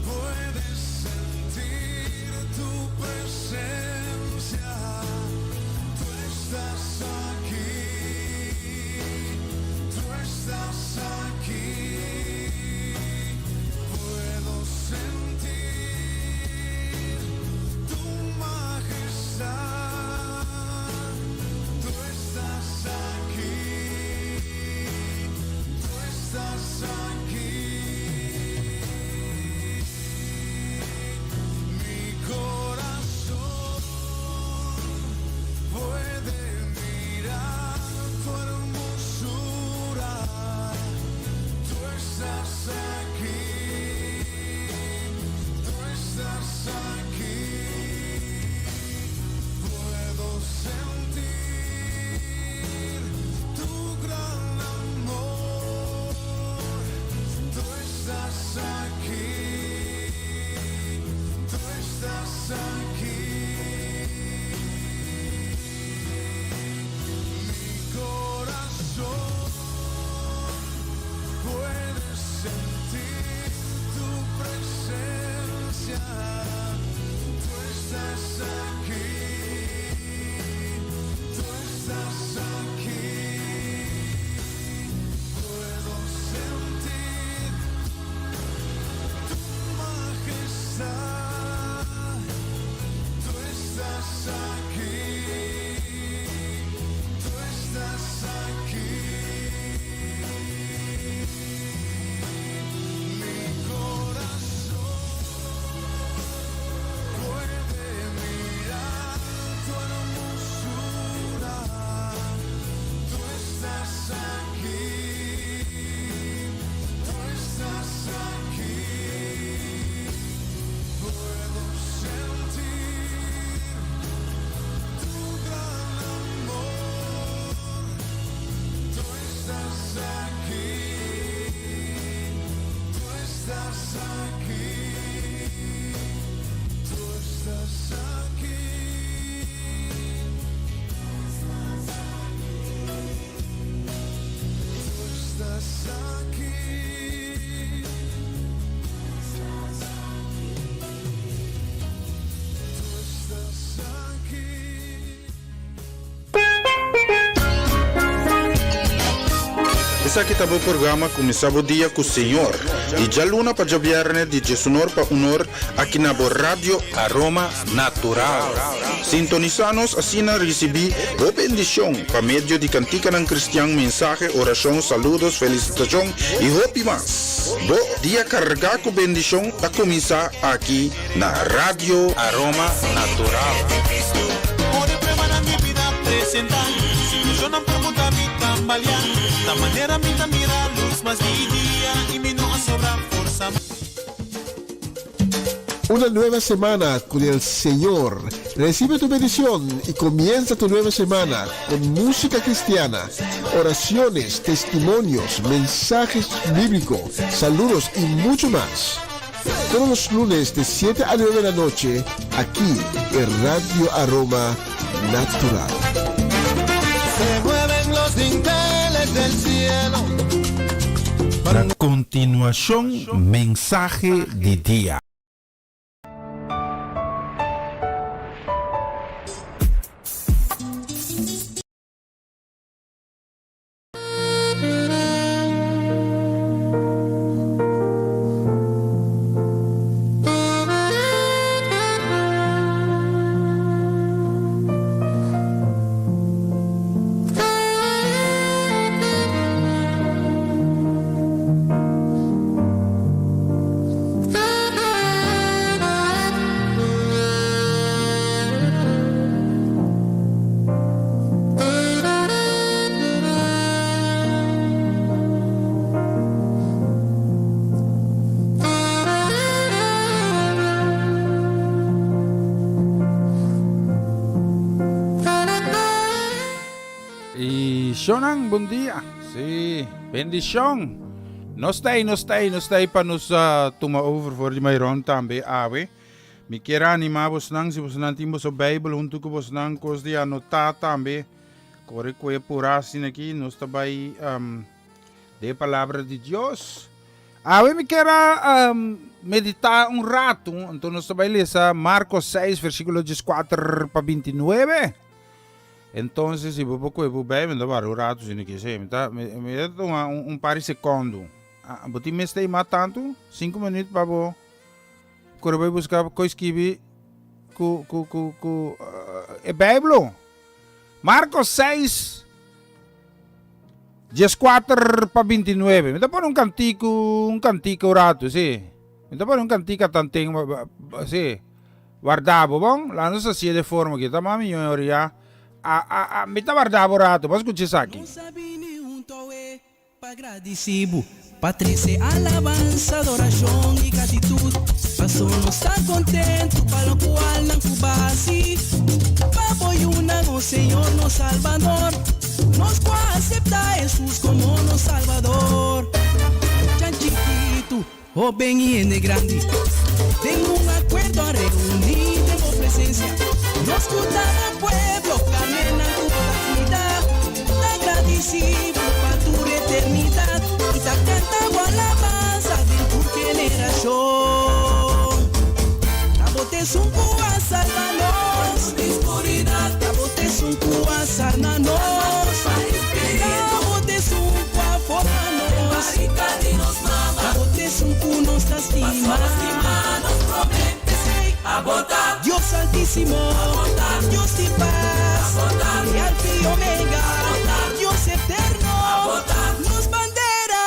puede sentir tu presencia. Tú estás aquí, tú estás aquí. Puedo sentir tu majestad. Tú estás aquí, tú estás aquí. Mi corazón puede mirar tu hermosura. Esaki ta bo programa Kuminsá Bo Dia ku Señor, di djaluna pa djabièrnè di diesunor pa unor aki na bo Radio Aroma Natural. Sintonisá nos asina risibí bo bendishon pa medio di kantikanan kristian, mensahe, orashon, saludos, felisitashon i hopi mas. Bo dia kargá ku bendishon ta kuminsá aki na Radio Aroma Natural. Una nueva semana con el Señor. Recibe tu bendición y comienza tu nueva semana con música cristiana, oraciones, testimonios, mensajes bíblicos, saludos y mucho más. Todos los lunes de 7 a 9 de la noche, aquí en Radio Aroma Natural. Se mueven los dinteles del cielo. Na kontinuashon mensahe di dia. Y Shonan, bon dia. Sí, bendicion. Nos ta ahí, nos ta ahí, nos ta ahí pa nos uh, tuma over voor di Mayron tambe, awe. Mi kier anima bosnan, si bosnan tin boso Bijbel hunto ku bosnan, kos di anotá tambe. Kore kue purá asina aki, nos ta bai um, de palabra di Dios. Awe mi kier a um, meditá un ratu, anto nos ta bai lesa Marcos 6, versículo 14 pa 29. Entonces, si bo por kue bo Bijbel, ta wara un ratu asina aki. Sí, mi ta, mi, mi ta tuma un, un par di sekondo. Ah, bo tin mester ei mas tantu? Sinku minuut pa bo kore bai buska koi skibi ku, ku, ku, ku uh, e Bijbel. Marcos 6, 14 pa 29. Mi ta pone un kantiku, un kantika un ratu, sí. Mi ta pone un kantika tanten, sí. Warda bo, bon? Laat nos hasié de forma aki. Ta mami ñoño ria. A, a, a, mi ta warda bo rato. Bo a skucha esaki. Nos a bini hunto awe pa gradisí bo, pa trese alabansa, adorashon i gratitut. Paso nos ta kontentu pa lokual nan ku bo a hasi pa bo yunan, o Señor nos Salbador. Nos ku a aseptá Hesus komo nos Salbador. Mucha chikitu. Hoben i hende grandi den un akuerdo a reuní den bo presensia. Nos ku ta bo pueblo, karnénan ku bo ta kuida, ta gradisí bo pa tur eternidat i ta kanta bo alabansa den tur generashon. Ta bo t'esun ku a salba nos di skuridat, ta bo t'esun ku a sarna nos, ta bo t'esun ku a forma nos. Dios Altísimo, Dios di paz, e Alfa y Omega, Dios eterno, nos bandera,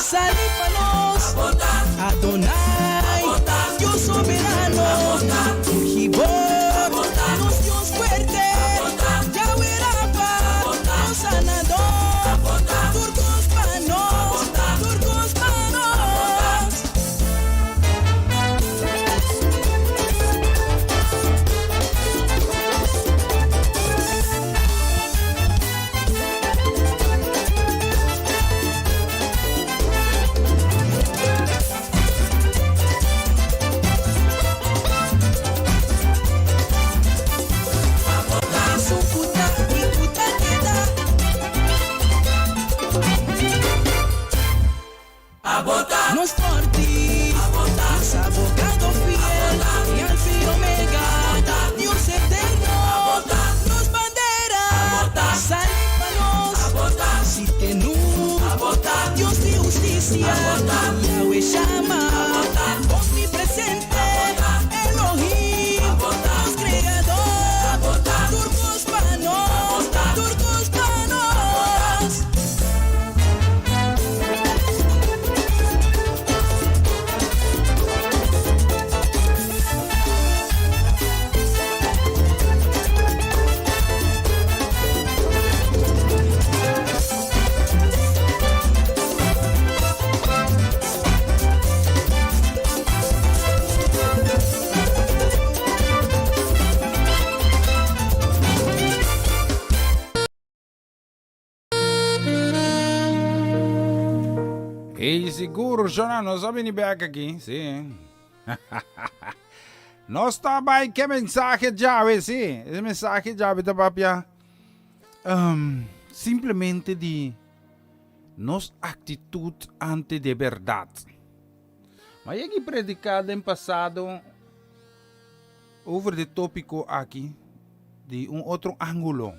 sali pa nos, Adonai, Dios soberano, El Gibor, nos Dios fuerte, Yahweh Rafa, nos sanador, tur cos pa nos, tur cos pa nos. presensia, Yahweh Shammah, Omnipresente, Elohim, nos Kreador, tur kos pa nos, tur kos pa nos. Ey, sigur, Shona, nos a bini bek aki, sí. Nos ta bai ke mensahe djawe, sí. E mensahe djawe ta papia um, simplemente di nos actitud ante de berdad. Ma yegi predica den pasado over de tópico aki di un otro ángulo.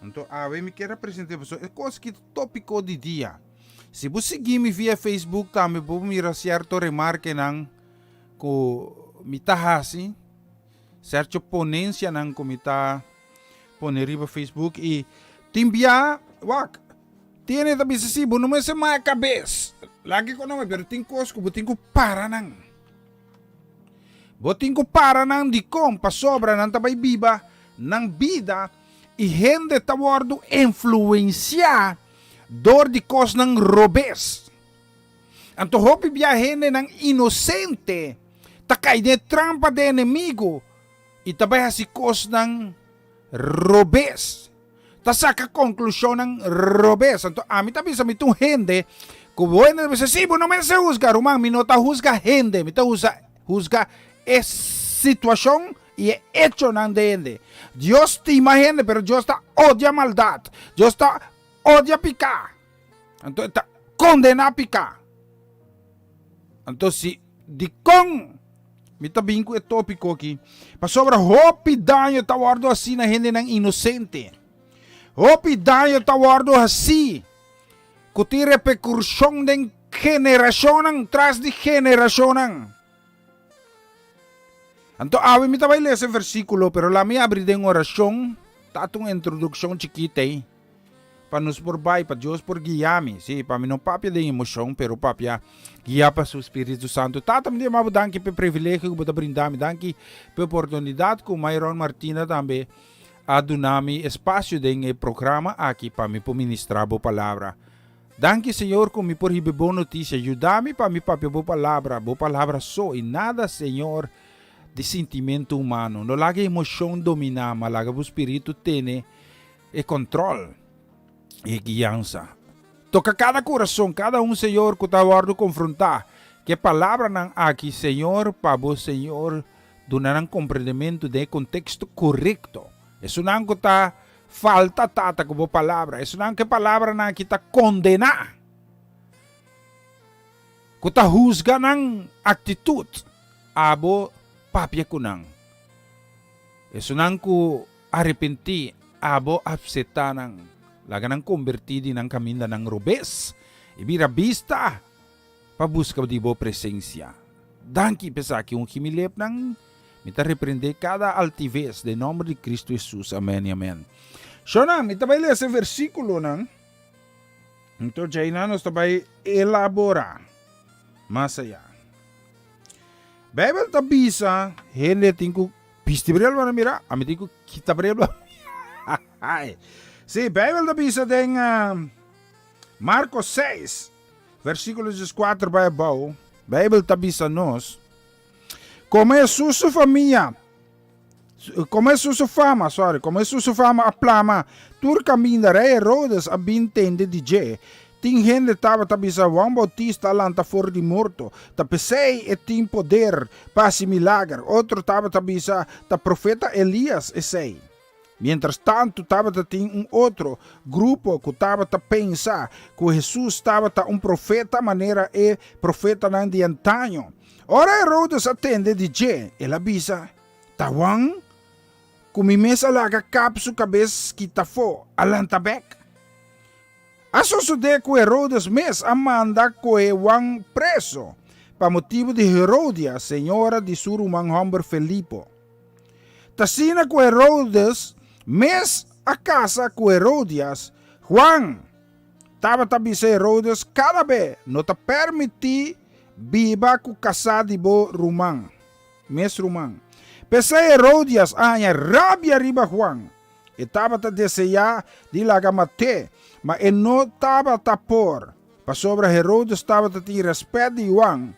Anto awe mi kier a present'é pasobra e kos aki ta tópiko di dia. Si bo sigui mi via Facebook tambe bo mira sierto remarkenan ku mi ta hasi, sierto ponensianan ku mi ta pone riba Facebook i tin bia wak tin ta bisa si bo no mester maya kabes laga ku nan pero tin kos ku bo tin ku para nan. Bo tin ku para nan dikon? Pasobra nan ta bai biba nan bida i hende ta wòrdu influensiá dor di kosnan robes. Anto hopi bia hendenan inosente ta kai den e trampa di e enemigu i ta bai hasi kosnan robes. Ta saka konklushonnan robes. Anto ami ta bisa mi ta un hende ku bo hende ta bisa, si bo no mester husga. Ruman, mi no ta husga hende, mi ta usa husga e situashon i e echonan di hende. Dios stima hende, pero Dios ta odia maldat. Dios ta odia piká. Anto e ta kondená piká. Anto si dikon mi ta bin ku e tópiko aki? Pasobra hopi daño ta wòrdu hasí na hendenan inosente. Hopi daño ta wòrdu hasí ku tin reperkushon den generashonnan tras di generashonnan. Anto awe mi ta bai lesa e versíkulo, pero laat mi abri den orashon, ta un introdukshon chikit ei. Pa nos por bai, pa Dios por guia mi. Sí, pa mi no papia den emoshon, pero papia guia pa su Spiritu Santu. Tata, mi ta yama bo danki pa e privilegio ku bo ta brinda mi. Danki pa e oportunidat ku Myron Martina tambe a duna mi espasio den e programa aki pa mi por ministra bo palabra. Danki, Señor, ku mi por hiba e bon notisia. Yuda mi pa mi papia bo palabra, bo palabra so, i nada, Señor, di sintimentu humano. No laga emoshon domina, ma laga bo Spiritu tene E control y e guiansa. Toca cada corazon, cada un Señor cu ta wordo confronta cu e palabranan aki Señor pa bo Señor duna nan comprendemento den e contexto corecto. Esunnan cu ta falta Tata cu bo palabra, esunnan cu e palabranan aki ta condena, cu ta huzga nan actitud, abo papia cu nan. Esunnan cu Arepentí, abo apsetá nan. Laga nan kombertí di nan kamindanan robes i bira bista pa buska di bo presensia. Danki pa esaki, ungi mi lepnan. Mi ta reprendé kada altives den nòmber di Kristu Hesus. Amèn i amèn. Shonnan, mi ta bai lesa e versíkulonan, anto djainan nos ta bai elaborá mas ayá. Beibel ta bisa hende tin ku Bisti bril bo no mira, ami tin ku kita bril bo. Sí, Bijbel ta bisa den Marko 6, versíkulo 14 bai abou, Bijbel ta bisa nos, Komo Hesus su famia, komo Hesus su fama, sorry, komo Hesus su fama a plama tur kaminda, rei Herodes a bin tende di dje. Tin hende tabata bisa Juan Bautista a lanta for di morto, ta p'esei e tin poder pa hasi milager. Otro tabata bisa ta profeta Elias esei. Miéntras tantu tabata tin un otro grupo ku tabata pensa ku Hesus tabata un profeta manera e profetanan di antaño. Ora Herodes a tende di dje, el a bisa, Ta Juan, ku mi mes a laga kap su kabes kita afó, a lanta bèk. A sosodé ku Herodes mes a manda kohe Juan preso pa motibu di Herodias, señora di su ruman hòmber Felipo. Ta asina ku Herodes mes a kasa ku Herodias, Juan tabata bisa Herodes kada be, No ta pèrmití biba ku kasá di bo ruman, mes ruman. P'esei Herodias a haña rabia riba Juan. E tabata deseá di laga mat'é, ma e no tabata por, pasobra Herodes tabata tin rèspèt di Juan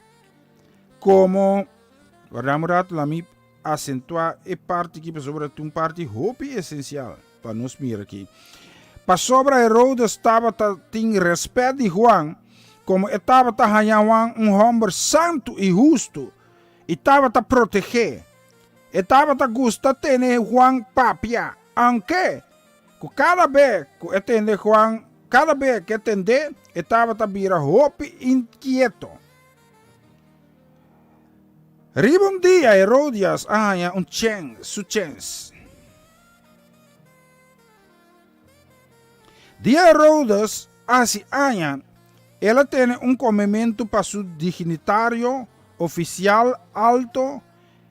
komo. Warda un ratu, laat mi asentuá e parti aki, pasobra ta un parti hopi esensial pa nos mira aki. Pasobra Herodes tabata tin rèspèt di Juan, komo e tabata haña Juan un hòmber santu i hustu, i tabata proteg'é. E tabata gusta tene Juan papia, aunke ku kada be ku e tende Juan, kada be ku e tend'é, e tabata bira hopi inkieto. Riba un dia Herodias a haña un chèns, su chèns. Dia Herodes a hasi aña, el a tene un komementu pa su dignitario, ofisial alto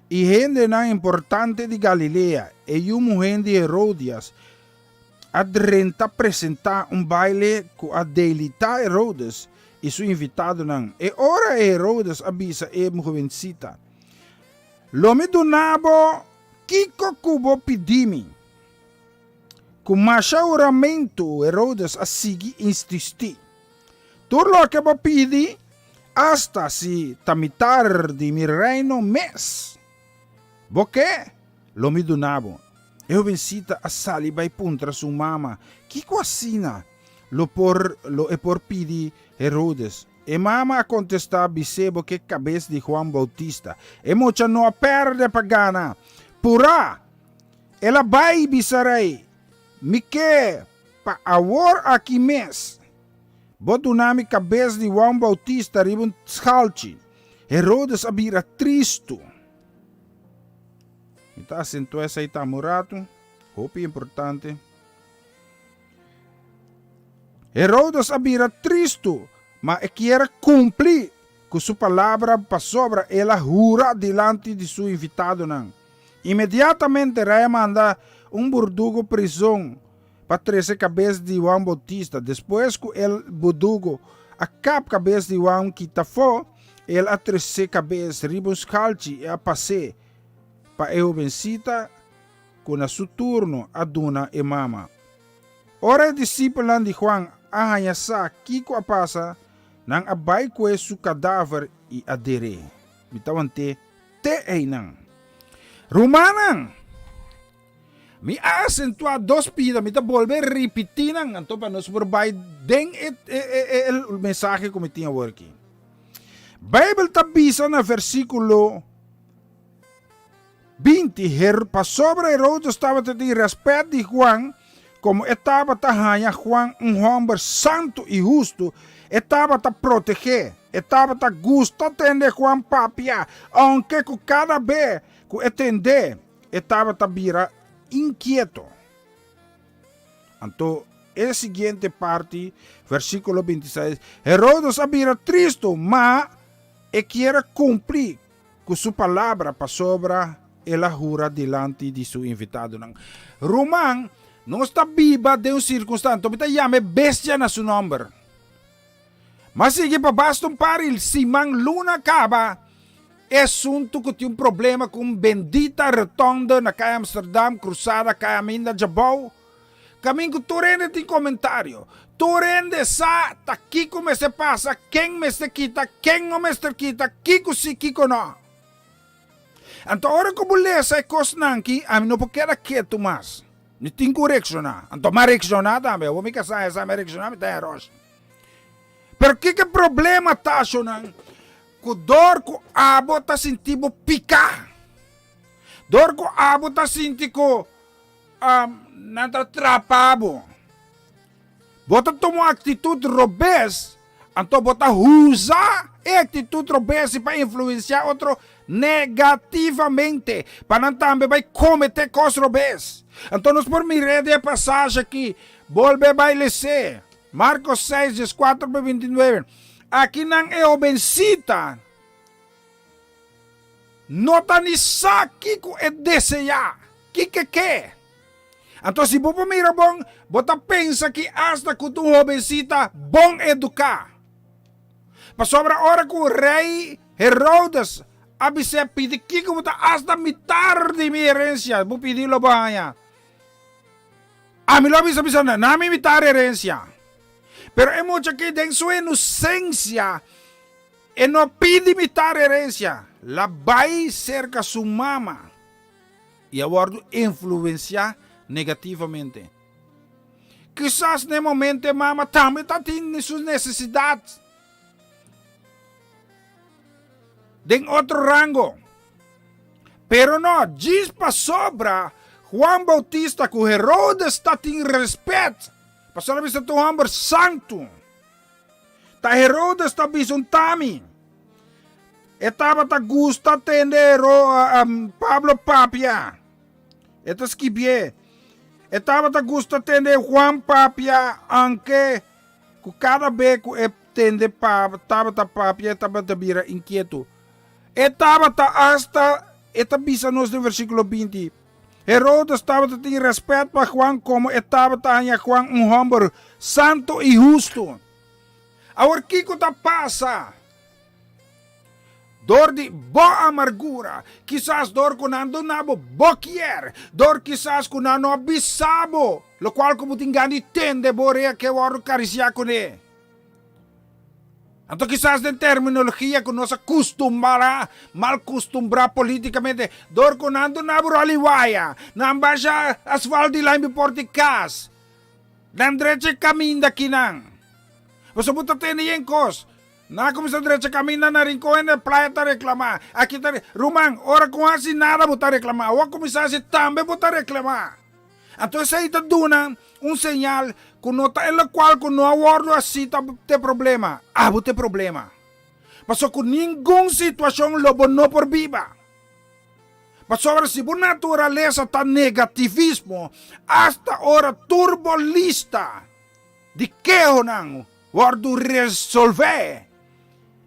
i hendenan importante di Galilea. E yu muhé di Herodias a drenta presentá un baile ku a deilitá Herodes i su invitadonan. E ora ei Herodes a bisa e hobensita, Lo mi duna bo kiko ku bo pidi mi. Ku masha huramentu Herodes a sigui insistí, Tur loke bo pidi, asta si ta mitar di mi reino mes, bo ke, lo mi duna bo. E hobensita a sali bai puntra su mama kiko asina lo por lo e por pidi Herodes. E mama a kontestá, Bis'é bo ke kabes di Juan Boutista. E mucha no a pèrdè pa gana. Purá! El a bai bisa rei, Mi ke pa awor aki mes bo duna mi kabes di Juan Boutista riba un schalchi. Herodes a bira tristu. Mi ta asentua esei tambe un ratu, hopi importante. Herodes a bira tristu, ma e kier a kumpli ku su palabra pasobra el a hura dilanti di su invitadonan. Inmediatamente rei a manda un burdugo prizon pa trese kabes di Juan Boutista. Despues ku el burdugo a kap kabes di Juan kita afó, el a trese kabes riba un skalchi i a pas'é pa e hobensita ku na su turno a duna e mama. Ora e disipelnan di Juan a haña sa kiko a pasa, nan a bai kue su kadaver i a der'é. Mi ta want'é te einan. Rumannan, mi a asentuá dos pida, mi ta bolbe ripití nan, anto pa nos por bai den e e mensahe ku mi tin awor aki. Beibel ta bisa na versíkulo 20, Her, pasobra Herodes tabata tin rèspèt di Juan, komo e tabata haña Juan un hòmber santu i hustu, e tabata proteg'é. E tabata gusta tende Juan papia, ounke ku kada be ku e tend'é, e tabata bira inkieto. Anto e siguiente parti, versíkulo 26, Herodes a bira tristu, ma e kier a kumpli Ku su palabra pasobra el a hura dilanti di su invitadonan. Ruman, nos ta biba den un sirkunstansia, anto mi ta yama e bestia na su nòmber. M'a sigui pa basta un par di siman luna kaba e asuntu ku tin un problema ku un bendita rotonde na Kaya Amsterdam, krusada Kaya Aminda Djabou. Kamin ku tur hende tin komentario. Tur hende sa ta kiko mester pasa, ken mester kita, ken no mester kita, kiko si, kiko no. Anto ora ku bo lesa e kosnan aki, ami no por keda ketu mas. Mi tin ku reakshoná. Anto mi a reakshoná tambe. Awor mi kasá esa mi a reakshoná, mi ta en ròsh. Pero kiko e problema ta, shownan? Ku dor ku abo ta sinti bo piká, dor ku abo ta sinti ku Nan ta trapa bo. Bo ta tuma un aktitut robes, anto bo ta usa e aktitut robes pa influensiá otro negativamente, pa nan tambe bai kometé kos robes. Anto nos por mir'é den e pasashi akí, bolbe bai les'é. Marcos 6, 14 pa 29. Akinan e hobensita no ta ni sa kiko e deseá, kiko e ke. Anto si bo por mira bon, bo ta pensa ki asta ku ta un hobensita bon eduká. Pasobra ora ku rei Herodes a bis'é pidi kiko bo ta asta mitar di mi herensia, bo pidi lo bo haña. Ami lo a bisa bisa nan, na mi mitar herensia. Pero e mucha aki den su inosensia e no pidi mitar herensia, la bai serka su mama i a wòrdu influensiá negativamente. Kisas na e momento e mama tambe ta tin su nesesidat den otro rango. Pero no djis pasobra Juan Bautista ku Herodes ta tin respet, pasobra a bisa ta un hòmber santu. Ta Herodes ta bisa un tami. E tabata gusta tende Pablo papia. E ta skibié. E tabata gusta tende Juan papia, anke ku kada be ku e tende tabata papia e tabata bira inkietu. E tabata asta, e ta bisa nos den versíkulo 20, Herodes tabata tin rèspèt pa Juan komo e tabata haña Juan un hòmber santu i hustu. Awor kiko ta pasa? Dor di bo amargura, kisas dor ku nan duna bo bo kier, dor kisas ku nan no a bisa bo lokual ku bo tin gana di tende bo orea ke wòrdu karisiá kuné. Anto kisas den terminologia ku nos a kustumbrá, mal kustumbrá politikamente, dor ku nan duna bo ròl i waya, nan basha asfalt di laimbi por di kas, nan drecha e kaminda kinan. Pasobra bo ta tende yen kos. Nan a kuminsá drecha kaminda na Rincon hende playa ta reklamá. Aki ta Ruman, ora ku hasi nada bo ta reklamá. Awor kuminsá hasi tambe bo ta reklamá. Anto esei ta duna un señal ku no ta e lokual ku no a wòrdu hasí ta te problema. Abo ta e problema. Pasobra ku ningun situashon lo bo no por biba. Pasobra si bo naturalesa ta negativismo, asta ora tur bo lista di kehonan Wòrdu resolvé.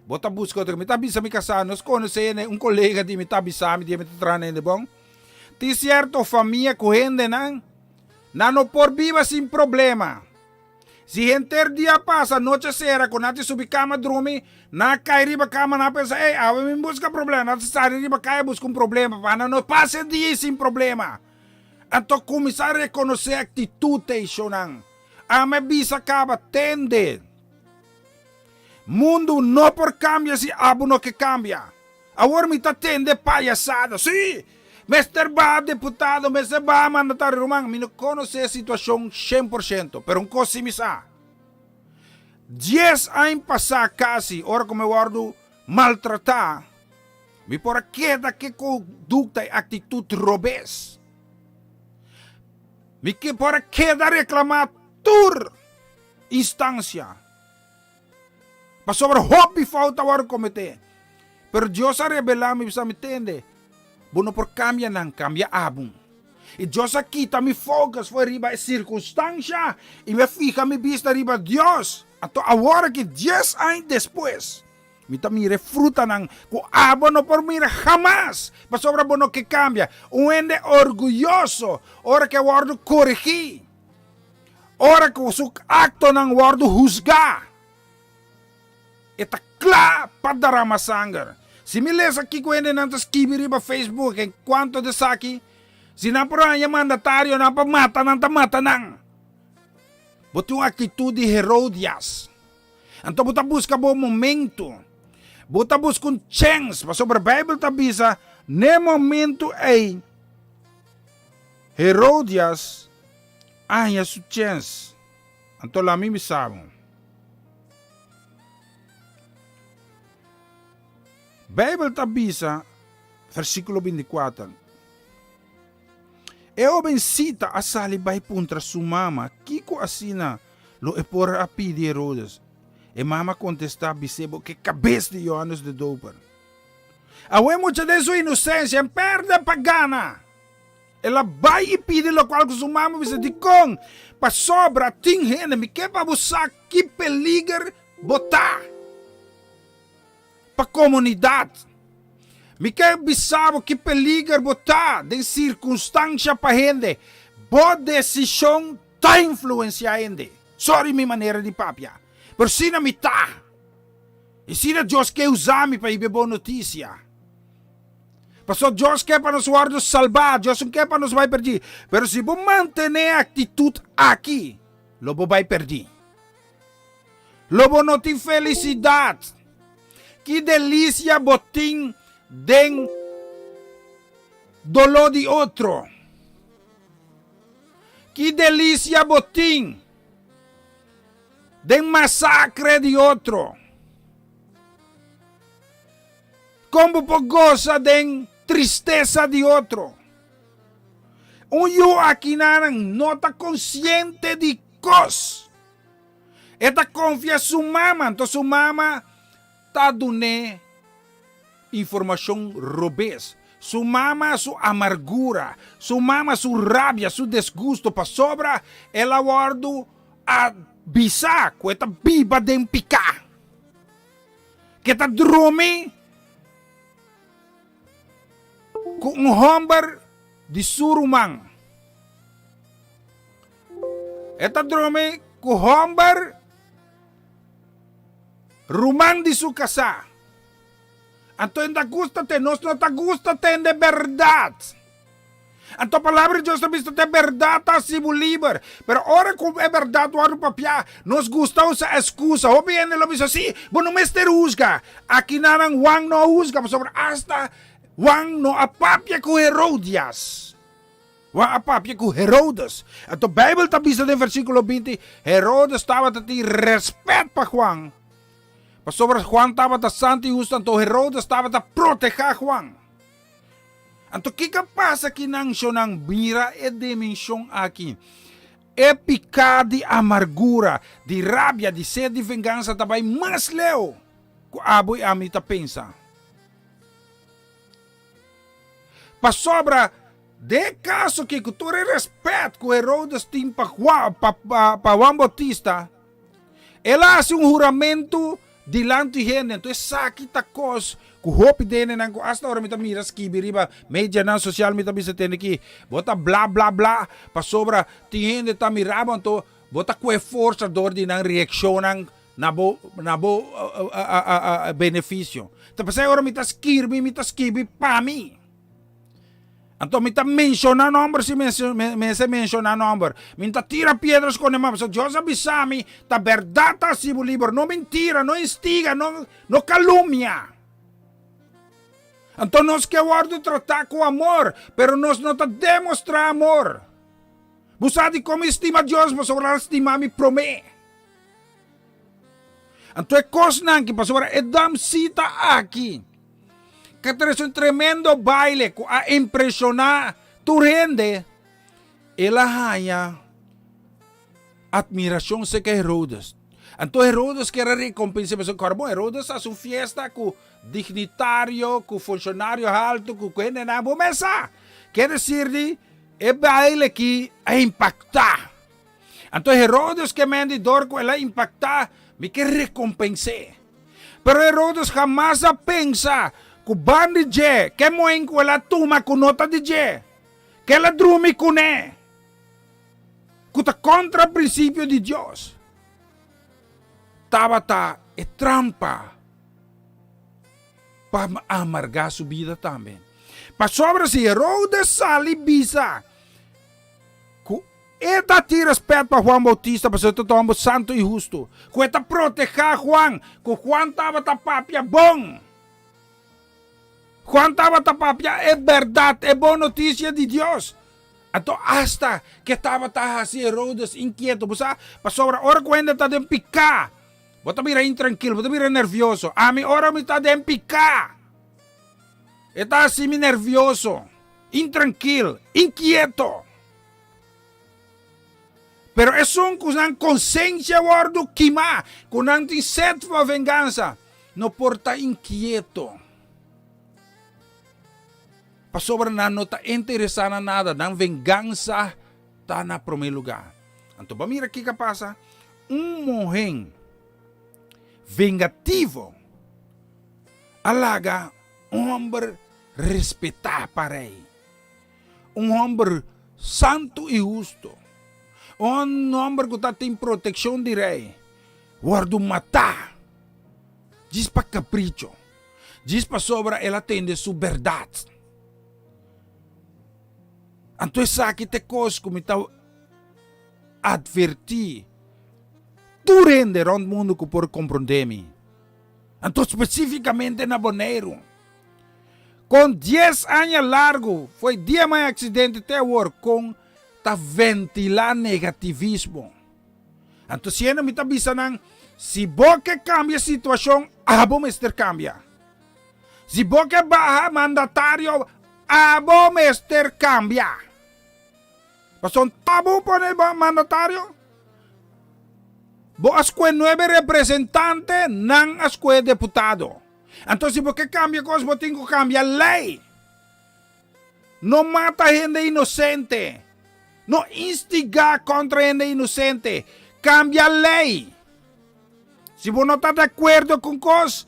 Bo ta buska otro. Mi ta bisa mi kasá, nos konosé hende, un kolega di mi ta bisa mi dia mi ta traha na hende bon. Tin sierto famia ku hendenan, nan no por biba sin problema. Si henter dia pasa, noche sera ku nan ta subi kama drumi, nan a kai riba kama, nan a pensa, ey, awe mi buska problema. Nan ta sali riba kaya buska un problema pa nan no pasa e dia sin problema. Anto kuminsá rekonosé aktitut ei, shownan. Ame bisa kaba tende. Mundu no por kambia si abo no ke kambia. Awor mi ta tende payasada. Si! Mester baha deputado, mester baha mandatario. Ruman, mi no konosé e situashon shen por shento, pero un kos si mi sa. Dies aña pasá kasi, ora ku mi wòrdu maltratá, mi por a keda ku e kondukta i aktitut robes. Mi ke por a keda reklamá tur instansia, pasobra hopi fout a wòrdu kometé. Pero Dios a rebelá mi, bisa mi, Tende, bo no por kambia nan, kambia abo. I Dios a kita mi focus for riba e sirkunstansha i mi a fiha mi bista riba Dios. Anto awor aki, dies aña despues, Mi ta mira e frutanan ku abo no por mira hamas, pasobra bo no ke kambia. Un hende orguyoso ora ku e wòrdu korigí, ora ku su aktonan wòrdu husgá, e ta kla pa darama sanger. Si mi lesa kiko hendenan ta skibi riba Facebook en kuanto di esaki, si nan por haña mandatarionan pa mata nan, ta mata nan. Bo tin un aktitut di Herodias. Anto bo ta buska bo momento. Bo ta buska un chèns, pasobra Beibel ta bisa, n'e momento ei Herodias a haña su chèns. Anto laga mi bisa bo. Beibel ta bisa, versíkulo bintikuater, E hobensita a sali bai puntra su mama kiko asina Lo e por a pidi Herodes. E mama a kontestá, Bis'é bo k'e kabes di Johannes de Doper. Awe mucha den su inosensia, en pèrdè pa gana. El a bai i pidi lokual ku su mama bisa dikon? Pasobra tin hende, mi ke pa bo sa ki peliger bo ta pa komunidat. Mi ke bisa bo ki peliger bo ta den sirkunstansha pa hende. Bo desishon ta influensiá hende. Sorry mi manera di papia, pero asina mi ta. I asina Dios ke usa mi pa hiba e bon notisia. Pasobra Dios ke pa nos wòrdu salbá, Dios no ke pa nos bai pèrdí. Pero si bo mantené e aktitut aki, lo bo bai pèrdí. Lo bo no tin felisidat. Ki delisia bo tin den doló di otro! Ki delisia bo tin den masakre di otro! Kon bo por gosa den tristesa di otro? Un yu akinanan no ta konsiente di kos. E ta konfia su mama, anto su mama ta dun'é informashon robes. Su mama su amargura, su mama su rabia, su desgusto pasobra el a wòrdu a bisa ku e ta biba den piká. Ke ta drumi ku un hòmber di su ruman. E ta drumi ku hòmber ruman di su kasá. Anto e ta gusta te, nos no ta gusta tende bèrdat. Anto Palabra di Dios ta bisa ta e bèrdat ta hasi bo liber. Pero ora ku e bèrdat wòrdu papiá, nos gusta usa eskusa. Hopi hende lo bisa, Sí, bo no mester husga. Akinanan Juan no a husga, pasobra asta Juan no a papia ku Herodias. Juan a papia ku Herodes. Anto Beibel ta bisa den versíkulo 20, Herodes tabata tin rèspèt pa Juan, pasobra Juan tabata santu i hustu, anto Herodes tabata protehá Juan. Anto kiko a pasa ki nan shonnan mira e dimenshon aki? E piká di amargura, di rabia, di sed di vengansa ta bai mas leu ku abo i ami ta pensa. Pasobra den e kaso aki ku tur e rèspèt ku Herodes tin pa Juan, pa, pa Juan Bautista, El a hasi un huramentu dilanti hende, anto esaki ta kos ku hopi dendenan ku asta ora mi ta mira skibi riba medianan sosial mi ta bisa tende ki bo ta bla bla bla pasobra tin hende ta mira bo anto bo ta kue forsa dor di nan reakshonnan na bo na bo benefisio. Ta p'esei ora mi ta skirbi mi ta skibi pa mi. Anto mi ta menshoná nòmber si mester menshoná nòmber. Mi ta tira piedra skonde man, pasobra Dios a bisa mi, ta bèrdat ta hasi bo liber, no mentira, no instiga, no no kalumnia. Anto nos ke wòrdu tratá ku amor, pero nos no ta demostrá amor. Bo sa dikon mi stima Dios? Pasobra el a stima mi promé. Anto e kosnan aki, pasobra e damsita aki ke trese un tremendo baile ku a impreshoná tur hende, el a haña atmirashon serka Herodes. Anto Herodes kier a rekompens'é, pasobra kòrda bon, Herodes a hasi un fiesta ku dignitario, ku funshonario haltu, ku hendenan bo mes sa. Kier desir di e baile aki a impaktá. Anto Herodes ke mendi dor ku el a impaktá, mi ke rekompens'é. Pero Herodes hamas a pensa ku ban di dje ke moen ku el a tuma ku no ta di dje, ke el a drumi kuné, ku ta kontra prinsipio di Dios, tabata e trampa pa amargá su bida tambe. Pasobra si Herodes sali bisa ku E ta tin respet pa Juan Bautista pasobra e ta ta homber santu i hustu, ku e ta protehá Juan, ku Juan tabata papia bon. Juan tabata papia e bèrdat, e bon notisia di Dios. Anto asta ke tabata hasi Herodes inkieto, bo sa, pasobra ora ku hende ta den piká, bo ta bira intrankil, bo ta bira nervioso. Ami ora mi ta den piká, e ta hasi mi nervioso, intrankil, inkieto. Pero esun ku nan konsensia wòrdu kimá, ku nan tin set pa vengansa, no por ta inkieto. Pasobra nan no ta interesá na nada, nan vengansa ta na promé lugá. Anto bo a mira kiko a pasa? Un muhé vengativo a laga un hòmber respetá pa rei, un hòmber santu i hustu, un hòmber ku ta tin protekshon di rei, wòrdu matá djis pa kapricho. Djis pasobra el a tende su bèrdat. Anto esaki ta e kos ku mi ta atvertí tur hende rònt mundu ku por komprondé mi, anto spesífikamente na Boneiru. Kon dies aña largu fo'i dia mai aksidente te awor kon ta ventilá negativismo. Anto siendo mi ta bisa nan, si bo ke kambia situashon, abo mester kambia. Si bo ke baha mandatario, abo mester kambia. Pasobra abo pone mandatario, bo a skohe nuebe representante, nan a skohe deputado. Anto si bo ke kambia kos, bo tin ku kambia lei. No mata hende inosente. No instigá kontra hende inosente. Kambia lei. Si bo no ta di akuerdo ku un kos,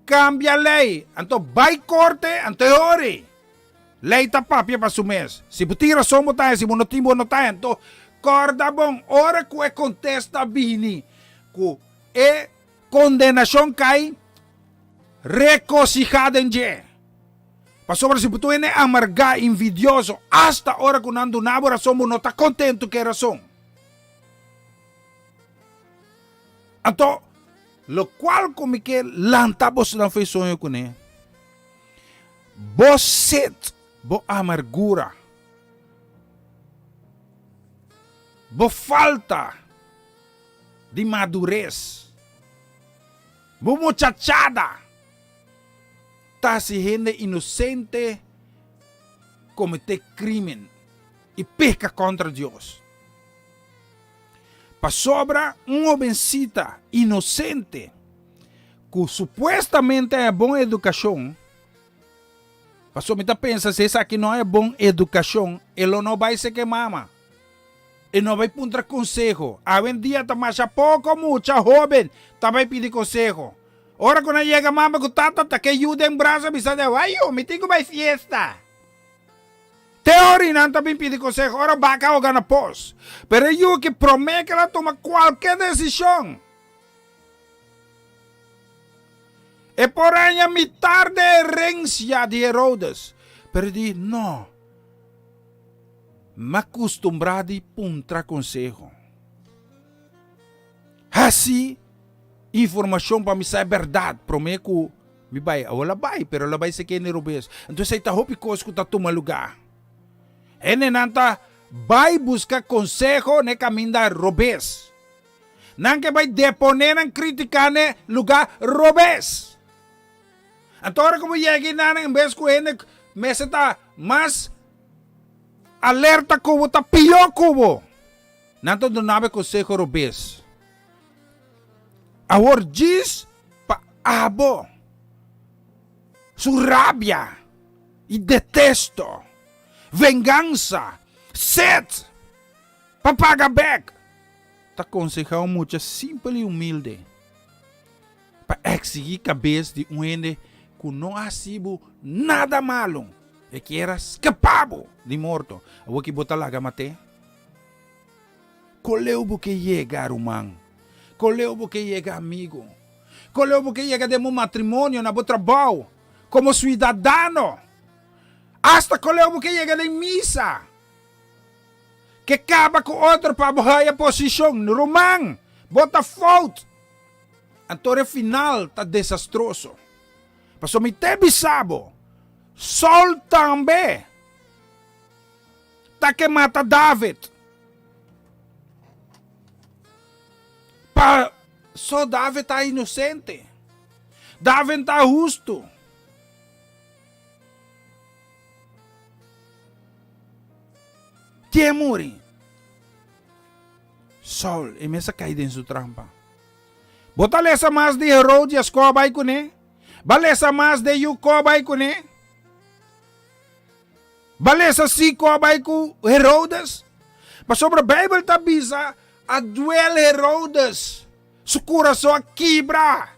kambia lei. Anto bai korte, anto e ora. Lei ta papia pa su mes. Si bo tin rason bo ta haña, si bo no tin bo no ta haña. Anto kòrda bon, ora ku e kontesta bini ku e kondenashon kai, rekosihá den dje. Pasobra si bo ta un hende amargá, envidioso, asta ora ku nan duna bo rason, bo no ta kontentu ku e rason. Anto, lokual ku mi ke lanta bosonan for e soño kuné, bo set, bo amargura, bo falta di madures, bo muchachada, Ta hasi hende inosente kometé krímen i peka kontra Dios. Pasobra un hobensita inosente ku supuestamente haña bon edukashon, pasobra mi ta pensa si esaki no haña bon edukashon e lo no bai seke mama. E no bai puntra konseho. Awendia ta masha poko mucha hóben ta bai pidi konseho. Ora ku nan yega mama ku tata ta ke yu den brasa bisa den, Wai yu, mi tin ku bai fiesta. Te ora i nan ta bin pidi konseho ora baka hoga na pos. Pero e yu ki promé ke el a tuma kualke desishon, e por haña mitar de herensia di Herodes. Pero e di, No, mi a kustumbrá di puntra konseho. Hasi informashon pa mi sa e bèrdat promé ku mi bai. Awor el a bai, pero el a bai seke hende robes. Anto esei ta hopi kos ku ta tuma lugá. Hendenan ta bai buska konseho na e kaminda robes. Nan ke bai deponé nan krítika na e lugá robes. Anto ora ku bo yega einan en bes ku hende mester ta mas alerta ku bo ta pió ku bo. Nan ta duna bo e konseho robes. Awor djis pa abo su rabia i detesto, vengansa, set pa paga bek, ta konsehá un mucha simpel i humilde pa eksigí kabes di un hende ku no a hasi bo nada malu, e kier a skapa bo di morto. Awor ki bo ta laga mat'é? Koleu bo ke yega, ruman? Koleu bo ke yega, amigu? Koleu bo ke yega den bo matrimonio, na bo trabou, komo suidadano? Asta koleu bo ke yega den misa? Ke kaba ku otro pa bo haya posishon? Ruman, bo ta fout! Anto e final ta desastroso. Pasobra mi te bisa bo, Saul tambe! Ta ke mata David. Pa so David ta inosente. David ta hustu. Ken muri? Saul, e mes a kai den su trampa. Bo ta lesa mas di Herodias ku a bai kuné? Bo a lesa mas de yu ku a bai kuné? Bo lesa si ku a bai ku Herodes? Pasobra Beibel ta bisa, A duel Herodes, su kurason a kibra.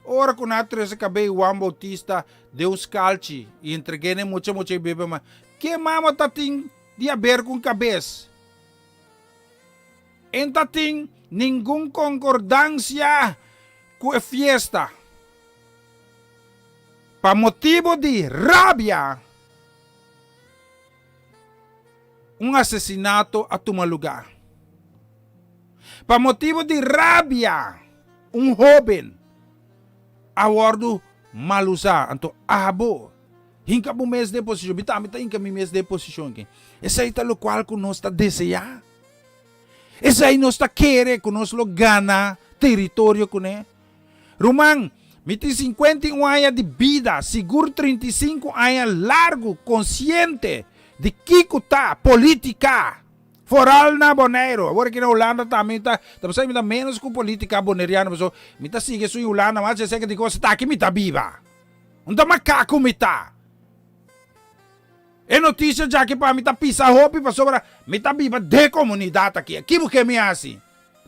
Ora ku nan a trese kabei Huan Boutista den un skalchi i entreg'é na e mucha mucha i bebe ma, ke mama ta tin di haber ku un kabes? E ta tin ningun konkordansia ku e fiesta. Pa motibu di rabia, un asesinato a tuma lugá. Pa motibu di rabia, un hóben a wòrdu malusá. Anto abo hinka bo mes den posishon. Mi tambe ta hinka mi mes den posishon aki. Esei ta lokual ku nos ta deseá. Esei nos ta kere ku nos lo gana teritorio kuné. Ruman, mi tin 51 aña di bida, sigur 35 aña largu konsiente di kiko ta polítika, foral na Boneiru. Awor aki na Hulanda tambe mi ta, ta pasá mi ta ménos ku polítika boneriano, pasobra mi ta sigui esun Hulanda mas esei di kos ta aki mi ta biba. Un ta makaku mi ta. E notisia djaki pa mi ta pisa hopi pasobra mi ta biba den komunidat aki. Ki bo ke mi hasi?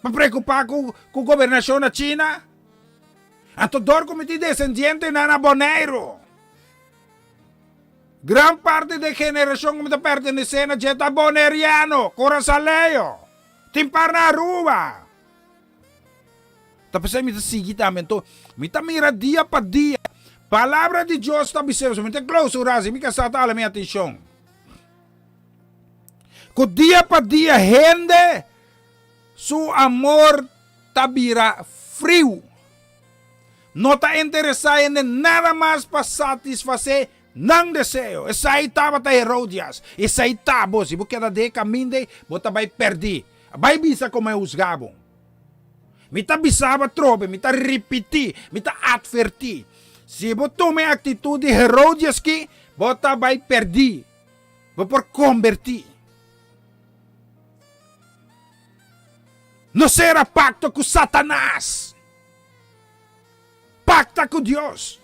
Pa preocupa cu cu gobernacion na China? Anto dor cu mi tin descendientenan na Boneiru. Gran parti di e generacion cu mi ta pertenece na dje ta Boneriano, Curaçaleo. Tin par na Aruba. Ta pesey mi ta sigui tambe. Anto mi ta mira dia pa dia. Palabra di Dios ta bisa, mi ta clausura asi, mi casa ta hala mi atencion. Cu dia pa dia hende su amor ta bira friu. No ta interesá hende nada mas pa satisfasé nan deseo. Esei tabata Herodias. Esei ta bo. Si bo keda den e kaminda ei, bo ta bai pèrdí. Bai bisa komo e husgá bo. Mi ta bisa bo atrobe, mi ta ripití, mi ta atvertí. Si bo tuma e aktitut di Herodias ki, bo ta bai pèrdí. Bo por kombertí. No sera pakto ku Satanas. Pakta ku Dios.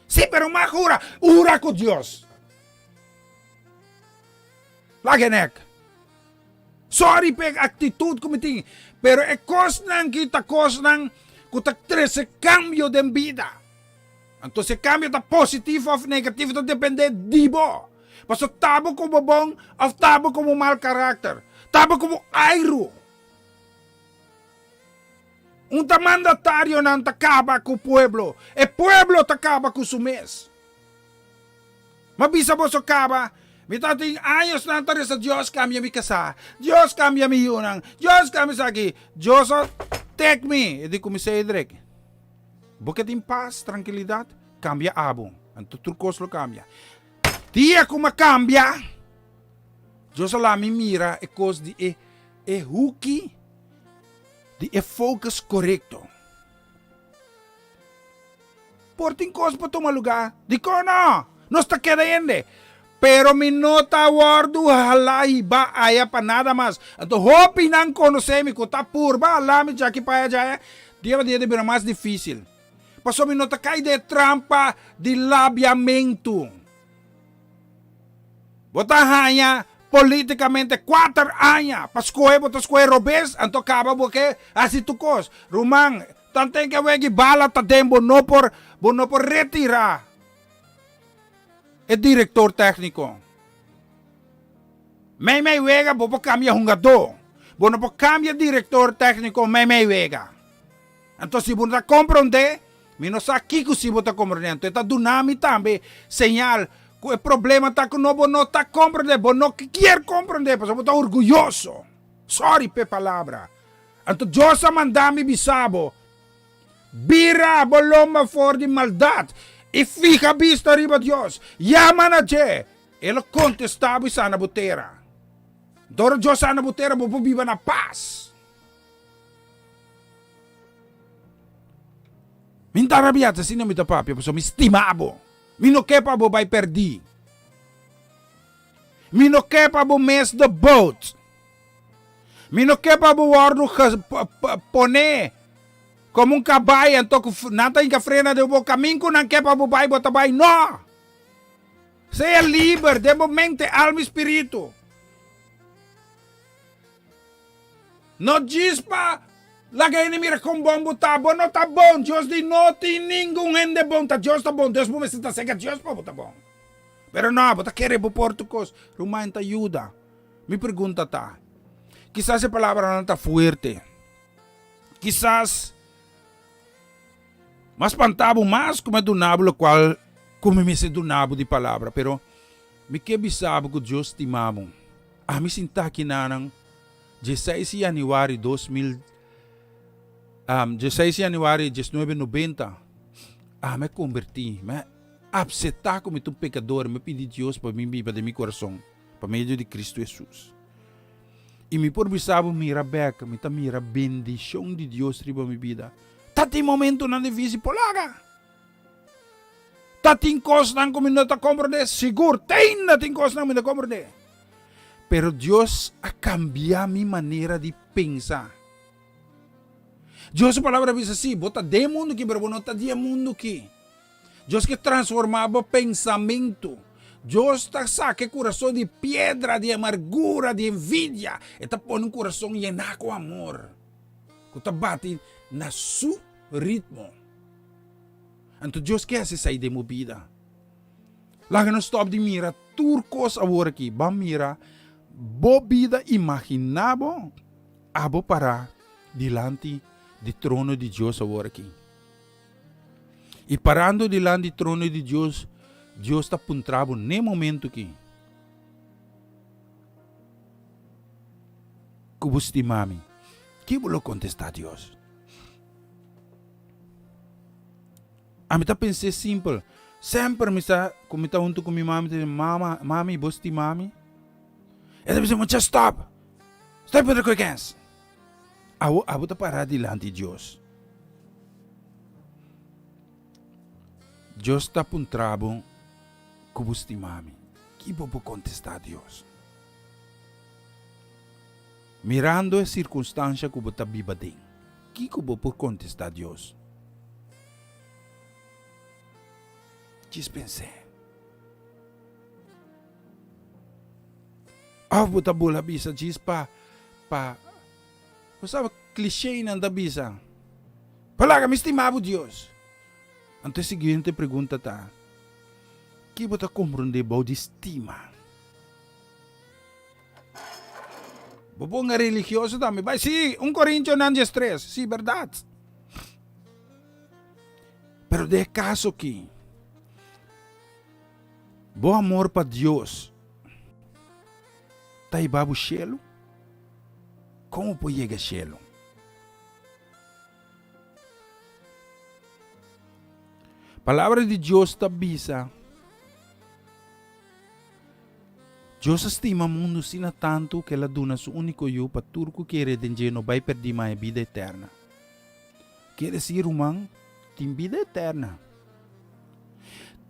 Sí, pero m'a hura. Hura ku Dios. Laga e nek. Sorry p'e aktitut ku mi tin, pero e kosnan ki ta kosnan ku ta trese kambio den bida. Anto si e kambio ta positivo òf negativo ta dependé di bo. Pasobra ta bo ku bo bon òf ta bo ku bo mal karakter. Ta bo ku bo airu. Un ta mandatarionan ta kaba ku pueblo. E pueblo ta kaba ku su mes. M'a bisa boso kaba, mi ta tin añosnan ta resa Dios kambia mi kasá, Dios kambia mi yunan, Dios kambia esaki. Dios a tek mi. E di ku mi Cedric, bo ke tin pas, trankilidat? Kambia abo, anto tur kos lo kambia. Dia ku m'a kambia, Dios a laga mi mira e kos di e e huki di e focus korekto. Por tin kos por tuma lugá? Dikon no? Nos ta keda hende. Pero mi no ta wòrdu halá hiba aya pa nada mas. Anto hopinan konosé mi ku ta purba halá mi djaki pa aya djaya, dia pa dia ta bira mas difísil. Pasobra mi no ta kai den e trampa di labiamentu. Bo ta haña polítikamente kuater aña pa skohe, bo ta skohe robes, anto kaba bo ke hasi tur kos. Ruman, tanten ke wegi bala ta den bo no por, bo no por retirá e direktor tékniko. Meimei wega bo por kambia hungadó, bo no por kambia direktor tékniko meimei wega. Anto si bo no ta komprondé, mi no sa kiko si bo ta komprondé. Anto e ta duna mi tambe señal ku e problema ta ku no bo no ta komprondé, bo no kier komprondé pasobra bo ta orguyoso. Sorry p'e palabra. Anto Dios a manda mi bisa bo, Bira bo lomba for di maldat i fiha bista riba Dios. Yama na dje, E lo kontestá bo i sana bo tera. Anto ora Dios sana bo tera, bo por biba na pas. Mi ta rabiá asina mi ta papia pasobra mi stima bo. Mi no ke pa bo bai pèrdí. Mi no ke pa bo miss the boat. Mi no ke pa bo wòrdu poné komo un kabai anto ku nan ta hinka frena den bo kamin ku nan ke pa bo bai bo ta bai. No! Sea liber den bo mente, alma i spiritu. No djis pa laga hende mira kon bon bo ta. Bo no ta bon. Dios di no tin ningun hende bon. Ta Dios ta bon. Dus bo mester ta sega Dios pa bo ta bon. Pero no, bo ta kere bo por tur kos. Ruman ta yuda. Mi pregunta ta, kisas e palabranan ta fuerte. Kisas m'a spanta bo mas ku mi a duna bo lokual ku mi mester duna bo di palabra. Pero mi ke bisa bo ku Dios stima bo. Ami sinta kinanan dieseis di yanüari 2000, dieseis di yanüari diesnuebe nobenta, ami a kombertí, mi a apseptá ku mi ta un pekador, mi a pidi Dios pa bin biba den mi kurason pa medio di Kristu Hesus. I mi por bisa bo mira bèk, mi ta mira bendishon di Dios riba mi bida. Ta tin momentunan difísil, por laga. Ta tin kosnan ku mi no ta komprondé? Sigur, te ainda tin kosnan ku mi no ta komprondé. Pero Dios a kambia mi manera di pensa. Dios su Palabra bisa, Sí, bo ta den e mundu aki, pero bo no ta di e mundu aki. Dios ke transformá bo pensamentu. Dios ta saka e kurason di piedra, di amargura, di envidia. E ta pone un kurason yená ku amor, ku ta bati na su ritmo. Anto Dios ke hasi esei den bo bida. Laga nos stòp di mira tur kos awor aki. Ban mira bo bida, imaginá bo abo pará dilanti di trono di Dios awor aki. I parando dilanti di trono di Dios, Dios ta puntra bo n'e momento aki ku bo stima mi. Ki bo lo kontestá Dios? Ami ta pens'é simpel. Semper mi sa ku mi ta huntu ku mi mami, ta bisa, Mama, mami, bo stima mi? E ta bisa, Mucha, stòp! Stòp puntra ku e kens! Awo abo ta pará dilanti Dios. Dios ta puntra bo ku bo stima mi. Ki bo por kontestá Dios? Mirando e sirkunstansha ku bo ta biba den, kiko bo por kontestá Dios? Djis pens'é. Òf bo ta bula bisa djis pa, pa, bo sa klishénan ta bisa, Pa laga mi stima bo Dios. Anto e siguiente pregunta ta, Ki bo ta komprondé bou di stima? Bo ponga religioso tambe. Bai, sí, un Corintionan 13. Sí, berdad. Pero den e caso aki, bo amor pa Dios ta hiba bo shelu? Con bo por yega shelu? Palabra di Dios ta bisa. Dios a stima mundu asina tantu ku el a duna su úniko Yu pa tur ku kere den dje no bai pèrdí ma e bida eterna. Kier desir, ruman, tin bida eterna.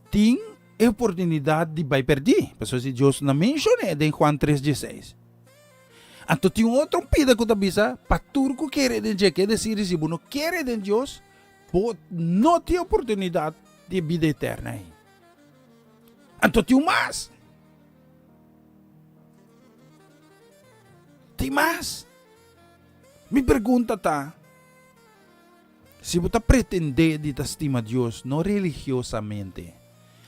Tin e oportunidat di bai pèrdí, pasobra si Dios no a menshon'é den Juan tres dieseis. Anto tin un otro pida ku ta bisa pa tur ku kere den dje. Kier desir, si bo no kere den Dios, bo no tin oportunidat di e bida eterna ei. Anto tin un mas. Tin mas. Mi pregunta ta, si bo ta pretendé di ta stima Dios, no religiosamente,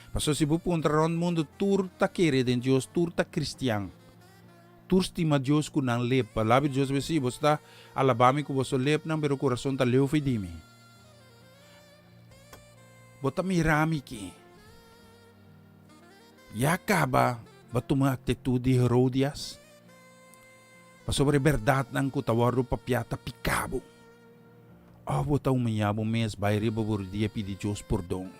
pasobra si bo puntra rònt mundu tur ta kere den Dios, tur ta kristian, tur stima Dios ku nan lep. Palabra di Dios ta bisa, si boso ta alabá mi ku boso lepnan, pero kurason ta leu for di mi. Bo ta mira mi ki. Ya kaba bo tuma aktitut di Herodias? Pasobra e bèrdatnan ku ta wòrdu papiá ta piká bo. Òf bo ta humiyá bo mes bai riba bo rudia pidi Dios pordon?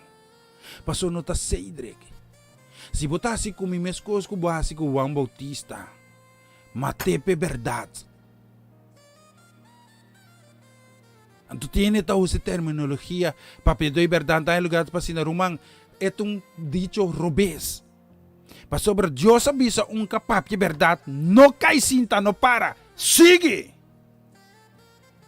Pasobra no ta Cedric. Si bo ta hasi ku mi meskos ku bo a hasi ku Juan Boutista, mat'é p'e bèrdat. Anto tiene ta usa e terminologia papia doi berdad ta e lugar pa asina ruman e ta un dicho robes. Pasobra Dios a bisa un ka papia berdad no kai sinta no para sigui.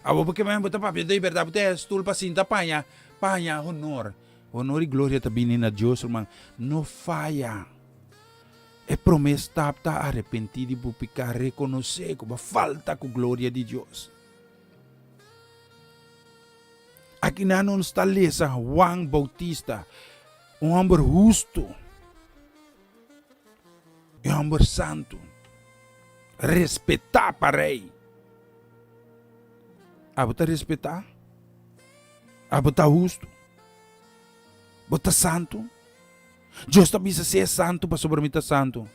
Abo bo ke men bo ta papia doi berdad bo ta e stoel pa sinta paña paña honor. Honor y gloria ta bini na Dios ruman no faya. E promé stap ta arepentí di bo piká, rekonosé ku bo a falta ku gloria di Dios. Akinan nos ta lesa Juan Boutista, un hòmber hustu, un hòmber santu, respetá pa rei. Abo ta respetá? Abo ta hustu? Bo ta santu? Dios ta bisa, Sea santu pasobra mi ta santu.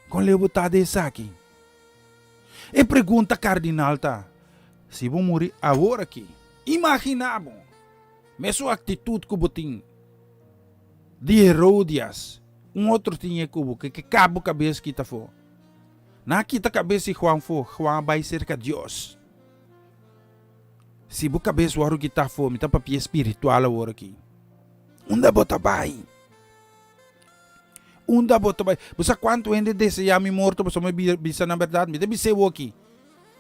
Kon leu bo ta den esaki? E pregunta kardinal ta, Si bo muri awor aki, imaginá bo mesun aktitut ku bo tin di Herodias, un otro tin e ku bo ke ke kap bo kabes kita afó. Nan a kita kabes di Juan afó, Juan a bai serka Dios. Si bo kabes wòrdu kitá afó, mi ta papia spiritual awor aki. Unda bo ta bai? Unda bo ta bai? Bo sa kuantu hende deseá mi morto pasobra mi bisa nan bèrdat? Mi ta bis'é bo aki.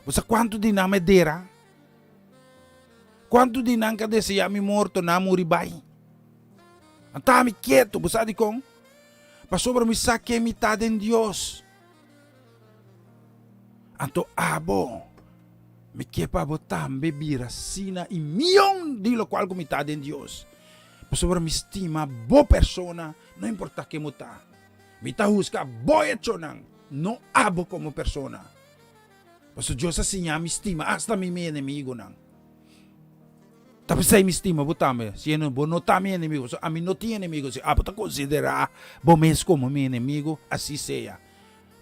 Bo sa kuantu di nan mi dera? Kuantu di nan ka deseá mi morto, nan a muri bai? Anta mi ketu, bo sa dikon? Pasobra mi sa ken mi ta den Dios. Anto abo, mi ke pa bo tambe bira asina i mion di lokual ku mi ta den Dios. Pasobra mi stima bo persona, no importa ken bo ta. Mi ta husga bo echonan, no abo komo persona. Pasobra Dios a siña mi stima asta mi mi enemigunan. Ta p'esei mi stima bo tambe, siendo bo no ta mi enemigu, pasobra ami no tin enemigu. Si abo ta konsiderá bo mes komo mi enemigu, así sea.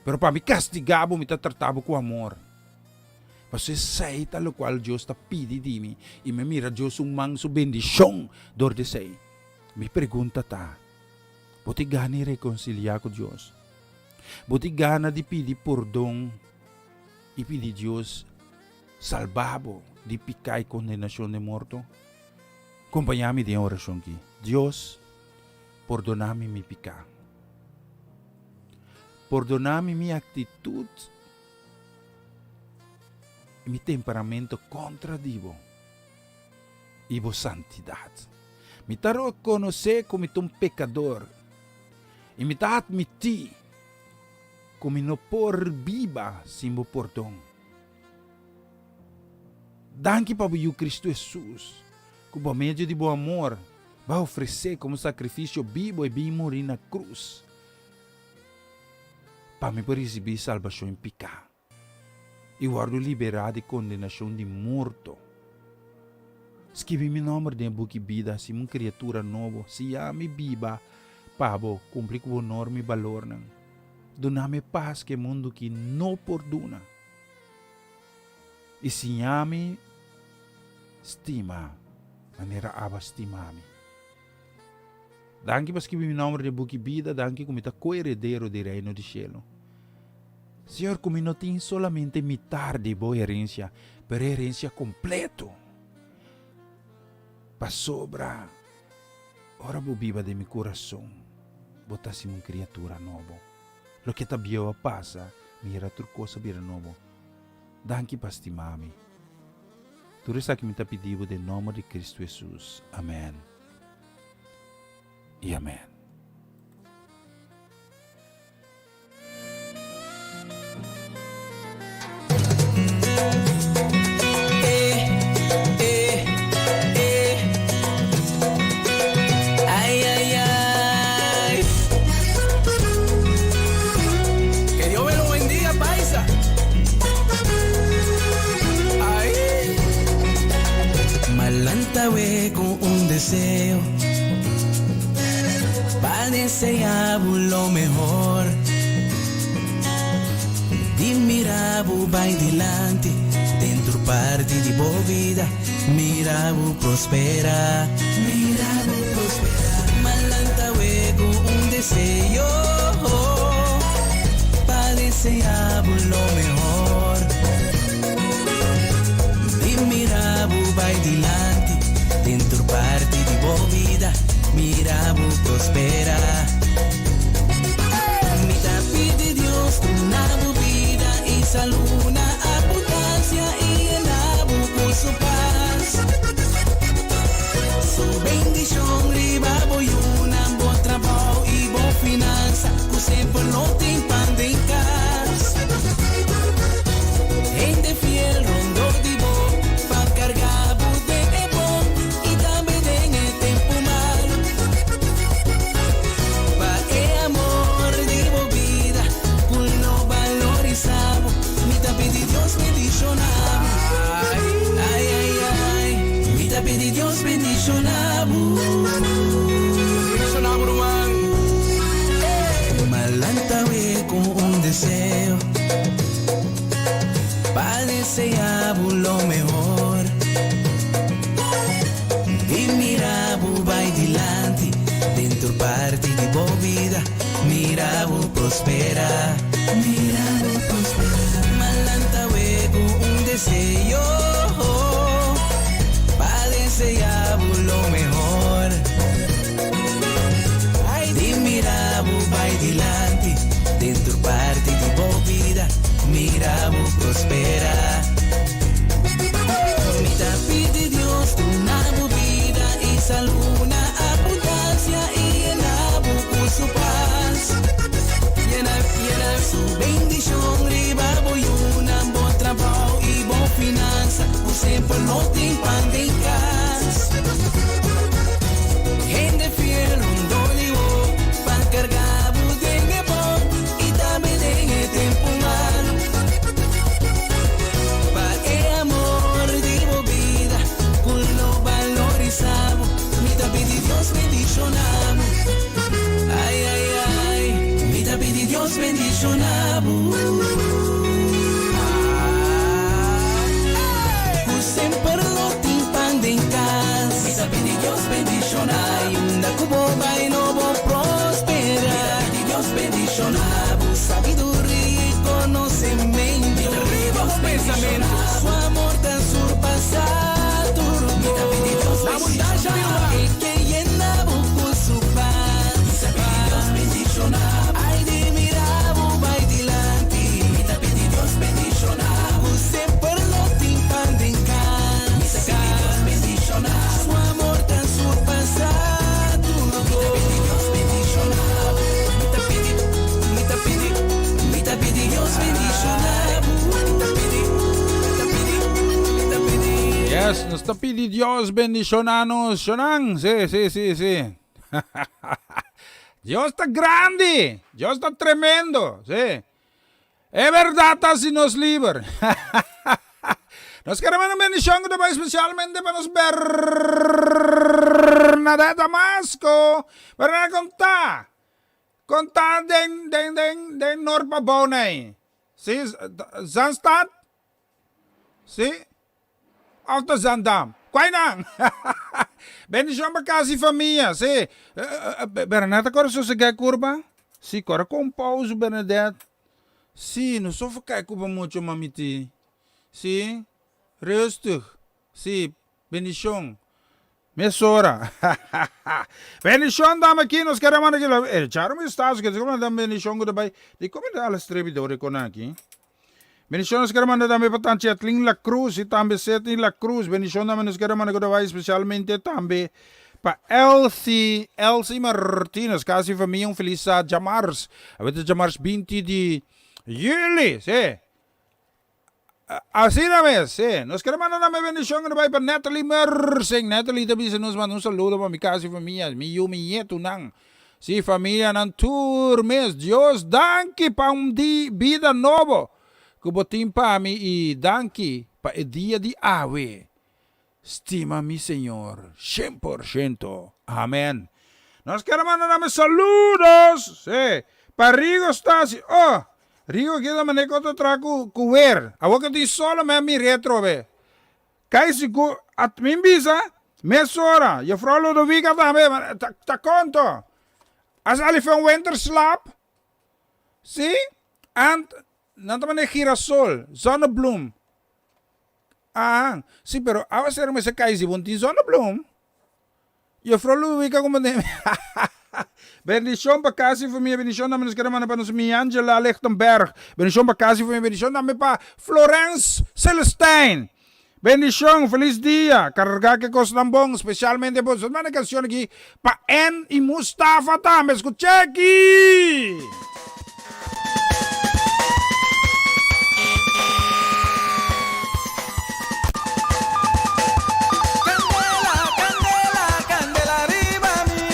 Pero pa mi kastigá bo, mi ta tratá bo ku amor. Pasobra esei ta lokual Dios ta pidi di mi, i mi a mira Dios su man, su bendishon dor di esei. Mi pregunta ta, Bo tin gana di rekonsiliá ku Dios? Bo tin gana di pidi pordon i pidi Dios salba bo di piká i kondenashon den morto? Kompañá mi den e orashon aki, Dios, pordoná mi mi piká. Pordoná mi mi aktitut i mi temperamento kontra di bo i bo santidat. Mi ta rekonosé ku mi ta un pekador i mi ta atmití ku mi no por biba sin bo pordon. Danki pa bo Yu Kristu Hesus ku pa medio di bo amor bo a ofresé komo sakrifisio bibo i bin muri na krus pa mi por risibí salbashon i piká i wòrdu liberá di kondenashon di morto. Skibi mi nòmber den e buki bida, hasi mi un kriatura nobo, siña mi biba pa bo, kumpli ku bo norma i balornan. Duna mi e pas ku e mundu ki no por duna. I siña mi stima manera Abba stima mi. Danki pa skibi mi nomber den buki bida, danki ku mi ta koeredero di Reino di Shelu. Señor, ku mi no tin solamente mitar di bo herensia, pero e herensia kompleto. Pasobra ora bo biba den mi kurason, bo ta hasi mi un kriatura nobo. Loke ta bieu a pasa, mira tur kos a bira nobo. Danki pa stima mi. Tur esaki mi ta pidi bo den nomber di Kristu Hesus. Amen i amen. Que Dios me lo bendiga, paisa. Ay. Malanta we con un deseo Pa deseá bo lo mehor Di mira bo bai dilanti Den tur parti di bo bida Mira bo prospera Mira bo prospera Malanta we cu un deseo Pa desea bo lo mehor Di mira bo bai dilanti Den tur parti di bo bida Mira bo prospera Mi ta pidi Dios duna bo bida y salud na abundancia y yena bo cu su paz. Su bendicion riba bo yunan, bo trabao y bo finansa cu semper lo. ta pidi Dios bendiciona bo. Bendiciona bo ruman. Malanta we cu un deseo pa desea bo lo mehor. Di mira bo bai dilanti den tur parti di bo bida. Mira bo prospera. Mira bo prospera. Malanta we cu un deseo pa desea bo lo mehor. Di mira bo bai dilanti den tur parti di bo bida. Mira bo prospera. Mi ta pidi Dios duna bo bida y salud na abundancia y yena bo cu su paz. Yena, yena su bendicion riba bo yiunan, bo trabao y bo finanza cu semper lo tin pan den cas. Hende fiel rondó di bo pa carga bo den e bon y tambe den e tempo malo. Pa e amor di bo bida cu lo valorisa bo. Mi ta pidi Dios bendiciona bo. Ay, ay, ay. Mi ta pidi Dios bendiciona bo. Cu semper lo tin pan den cas. Mi ta pidi Dios bendiciona. Unda cu bo bay lo bo prospera. Mi ta pidi Dios bendiciona bo. Sabiduria y conocemento. Riba bo pensamento. Su amor ta surpasa tur. Mi ta pidi Dios bendiciona. E ke yena bo cu su paz. Mi ta pidi Dios bendiciona. Ay di mira bo bay dilanti. Mi ta pidi Dios bendiciona. Cu semper lo tin pan den cas. Mi ta pidi Dios bendiciona. Su amor ta surpasa tur. Mi ta pidi Dios bendiciona. Mi ta pidi, mi ta pidi, mi ta pidi Dios bendiciona. Mi ta pidi, mi ta pidi, mi ta pidi. Yes, nos ta pidi Dios bendiciona nos, shonan. Si, si, si, si. Dios ta grandi, Dios ta tremendo, si. E berdad ta haci nos liber. Nos kere manda un bendicion cu ta bay specialmente pa nos Bernadette Damasco. Bernadette con ta? Con ta den den den den Noord Pabou nei? Si, Zaanstad? Si? Of ta Zaandam? Cuai nan? Bendicion pa casa y famia, si. Bernadette a core sosega e curpa? Si, core con pausa Bernadette. Si, no sofoca e curpa mucho mamiti. Si, rustig. Si, bendicion. Mesora. Bendicion dame aki, nos kere manda aki. E charo mi status ke manda bendicion ku ta bai. Di komo ta ala strebi dor kon aki. Bendicion nos kere manda tambe pa tanchi Atlin La Cruz y tambe Setney La Cruz. Bendicion tambe nos kere manda ku ta bai especialmente tambe pa Elsie, Elsie Martinez, casi famia un feliz djamars. Awe ta djamars 20 di juli, si. Asina mes, sí. Nos kere manda tambe bendishon ku ta bai pa Natalie Mersing. Natalie ta bisa nos manda un saludo pa mi kas i famia, mi yu, mi ñetunan. Sí, famianan tur mes. Dios danki pa un di bida nobo ku bo tin pa mi i danki pa e dia di awe. Stima mi Señor 100%. Amen. Nos kere manda tambe saludos, sí, pa Rigo Stasi. Oh, Rigo keda mane ku ta traha ku ku weer. Awor ku tin solo mi a mir'é atrobe. Kai sigur, at mi bisa mesora, Juffrouw Lodovica tambe, ta ta konto. A sali for un winterslaap, sí, ant nan ta mane girasol, zonnebloem. Ahan, si pero awaseru mester kai si bo no tin zonnebloem. Juffrouw Ludwika como den Bendicion pa casa y familia Bendicion tambe nos kere manda pa nos Miangela Lichtenberg Bendicion pa casa y familia Bendicion tambe pa Florence Celestijn Bendicion feliz dia Carga ke cosnan bon specialmente bo Nos manda e cancion aki pa Ann y Mustafa tambe Scucha aki. Candela, candela, candela riba mi.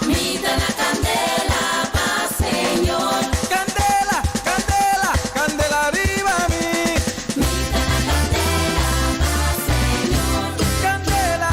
Mi ta na candela pa Señor. Candela, candela, candela riba mi. Mi ta na candela pa Señor. Candela,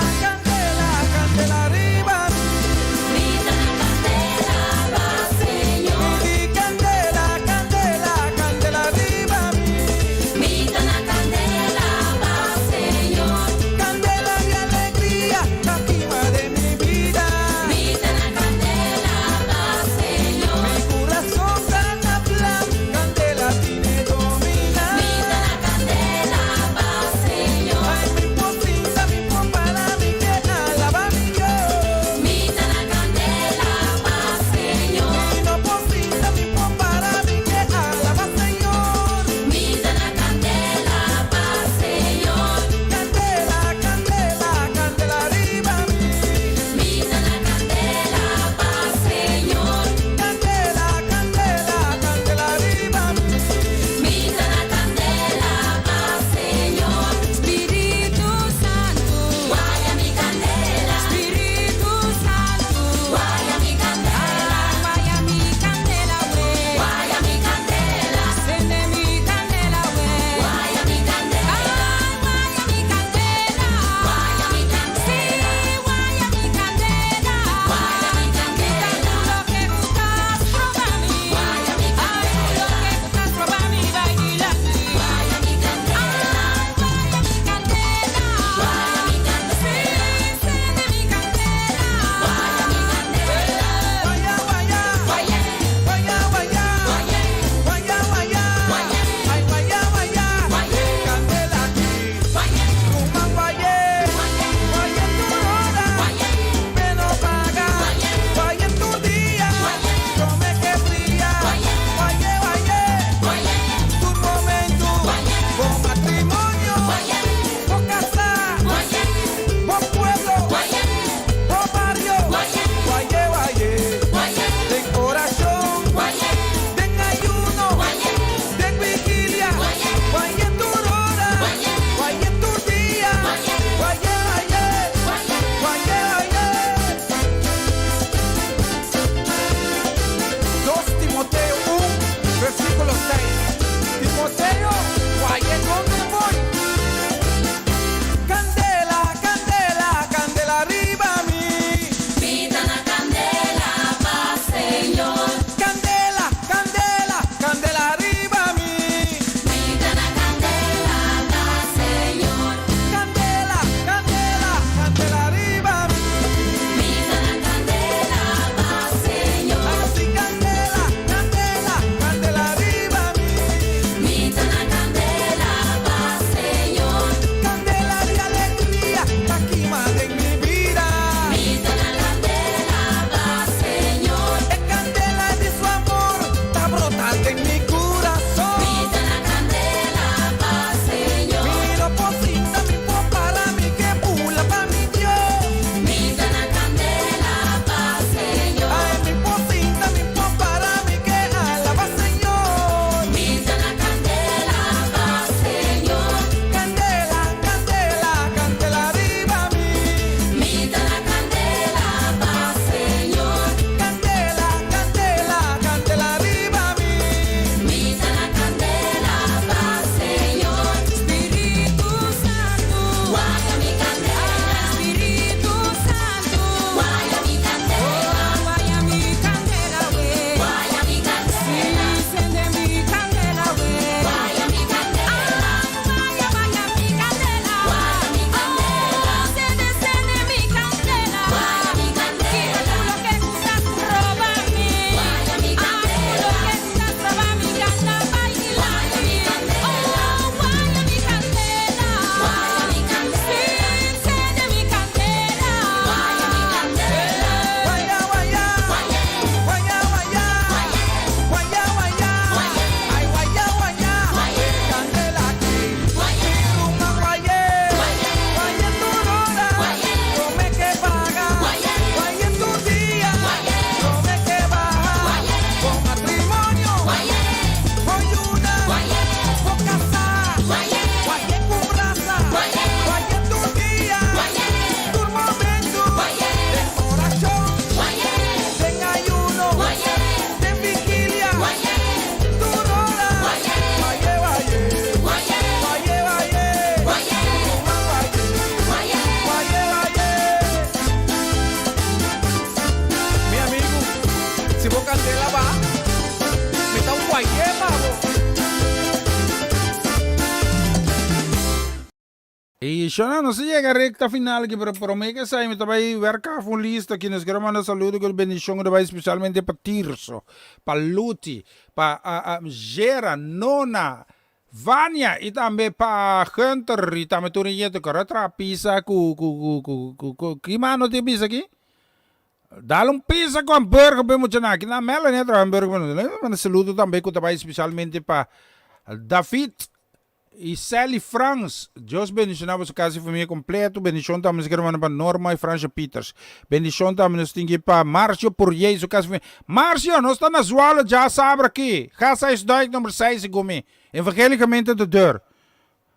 Y shona nos a yega recta final aki pero prome que esai mi ta bay werk af un lista aki nos quiero manda saludo cu bendicion cu ta bay specialmente pa Tirso, pa Luti, pa Gera, Nona, Vania y tambe pa Gunter y tambe tur e yeto cu a traha pizza cu cu cu cu cu ki mano tin pizza aki? Dal un pizza cu hamburger pa e muchanan aki na Melanie a traha hamburger pa nos. Manda saludo tambe cu ta bay specialmente pa David Y Sally Frans, Dios bendiciona boso casa y familia completo, bendicion tambe nos kere manda pa Norma y Fransha Pieters, bendicion tambe nos tin ki pa Marcio Pourier y su casa y familia, Marcio nos ta na Zwolle dja sabra aki, Gasthuisdijk number 6 segun mi, Evangelicamente de deur,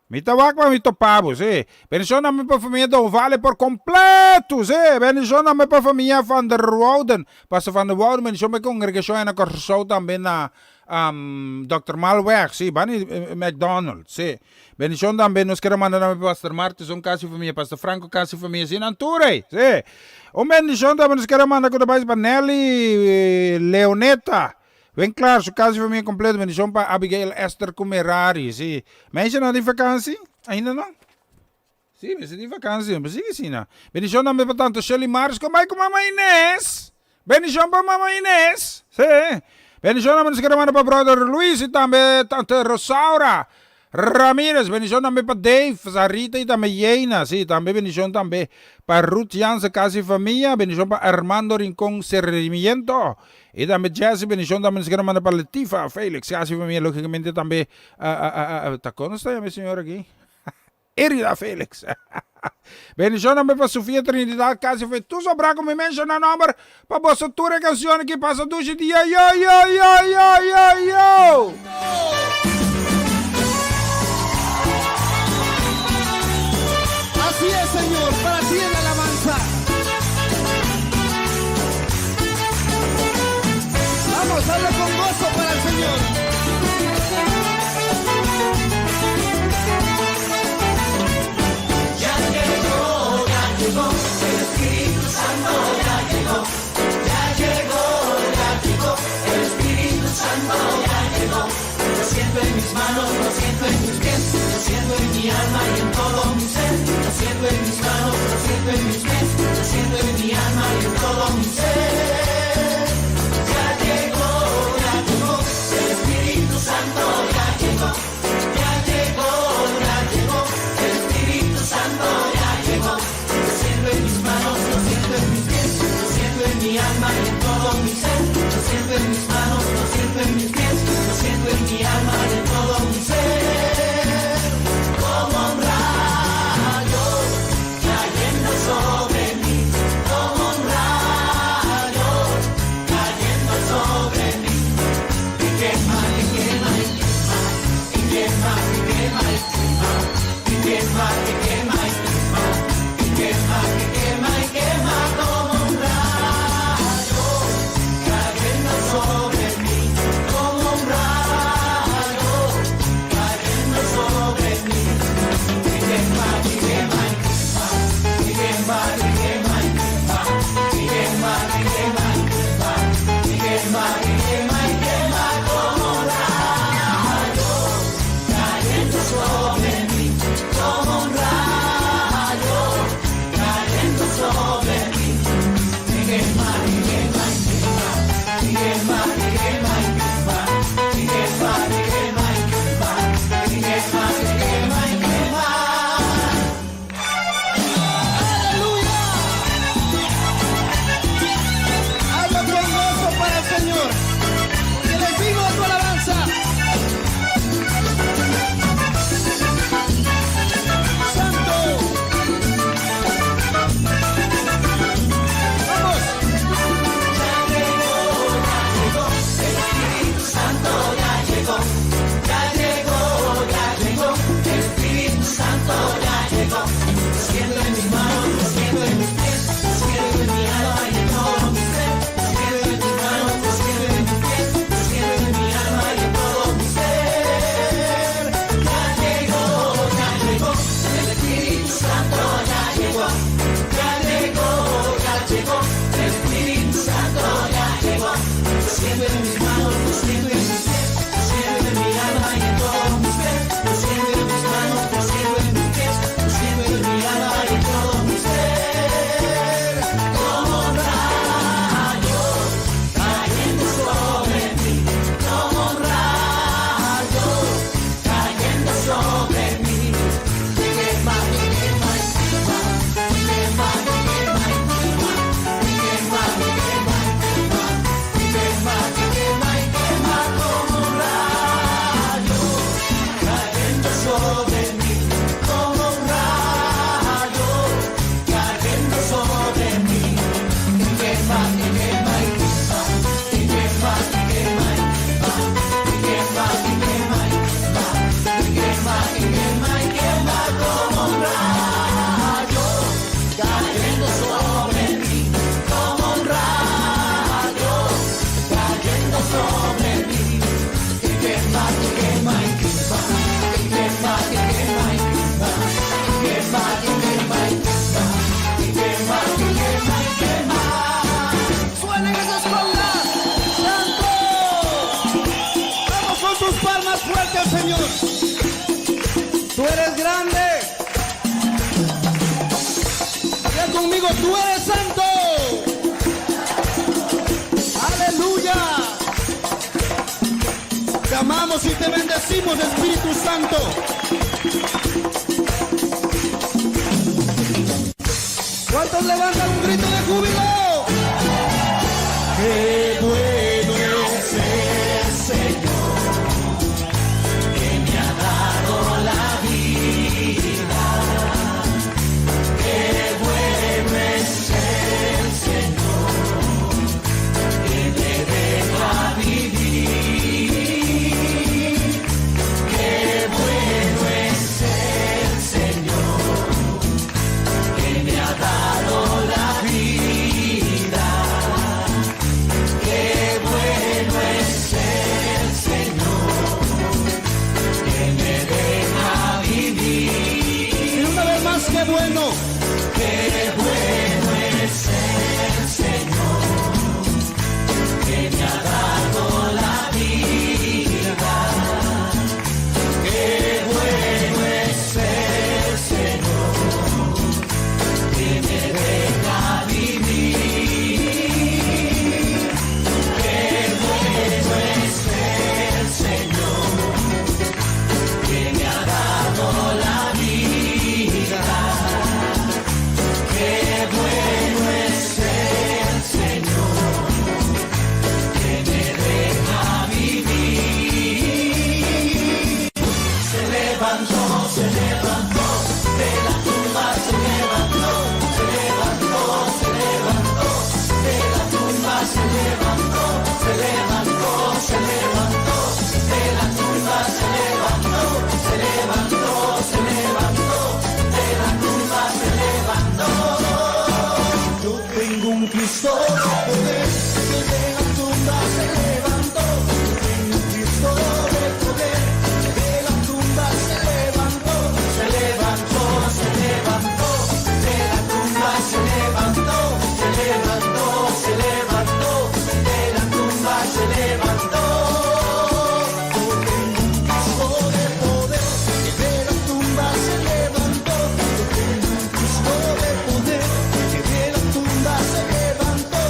mi ta wak pa mi topa bo, si, bendicion tambe pa familia Dovale por completo, si, bendicion tambe pa familia Van der Wouden, Pastor Van der Wouden, bendicion pa e congregacion ena Corsou tambe na Dòkter Malweg, sí, bani McDonald, sí. Bendishon tambe nos kere manda tambe pa Pastor Martison kasi famia, Pastor Franco kasi famia, sí, nan tur ei, sí. Un bendishon tambe nos kere manda ku ta bai pa Nelly Leoneta, Winklaar su kasi famia kompleto, bendishon pa Abigail Esther ku Merari, sí. Meisje nan di vakansi? Ainda no? Sí, mester di vakansi, no sigui asina. Bendishon tambe pa tanto Shirley Mars ku bai ku mama Ines. Bendishon pa mama Ines. Sí. Bendishon tambe nos kere manda pa brother Luis i tambe tante Rosaura Ramirez. Bendishon tambe pa Dave, Sarita i tambe Yeina. Sí, tambe bendishon tambe pa Ruth Jansen kasi famia. Bendishon pa Armando Rincon Serrimiento i tambe Jesse. Bendishon tambe nos kere manda pa Letifa Felix kasi famia. Logicamente tambe ta kono sta yama e señor aki? Erida Felix. Bendicion tambe pa Sofia Trinidad casi fe tur sobra cu mi menciona nomber pa boso tur e cancion aki pasa dushi dia yo yo yo yo yo yo. Así es, Señor, para ti es la alabanza. Vamos, hazlo con gozo para el Señor. Hazlo con gozo para el Señor. Que les vivo tu alabanza. Santo. Vamos. Gracias, Señor. Tú eres grande. Diga conmigo, tú eres santo. Aleluya. Te amamos y te bendecimos, Espíritu Santo. ¿Cuántos levantan un grito de júbilo? Qué bueno es el Señor que me ha dado la vida. Qué bueno es el Señor que me deja vivir. Qué bueno es el Señor que me ha dado la vida. Qué bueno es el Señor que me deja vivir. Y una vez más, qué bueno. Qué bueno es el Señor que me ha dado la vida. Qué bueno es el Señor que me deja vivir. Qué bueno es el Señor que me ha dado la vida. Qué bueno es el Señor que me deja vivir. Se levantó, se levantó, de la tumba se levantó, se levantó, se levantó, de la tumba se levantó, se levantó, se levantó, de la tumba se levantó, se levantó, se levantó, de la tumba se levantó. Yo tengo un Cristo de poder que de la tumba se levantó. Yo tengo un Cristo de poder que de la tumba se levantó. Se levantó, se levantó, de la tumba se levantó, se levantó, se levantó, de la tumba se levantó. Yo tengo un Cristo de poder que de la tumba se levantó. Yo tengo un Cristo de poder que de la tumba se levantó.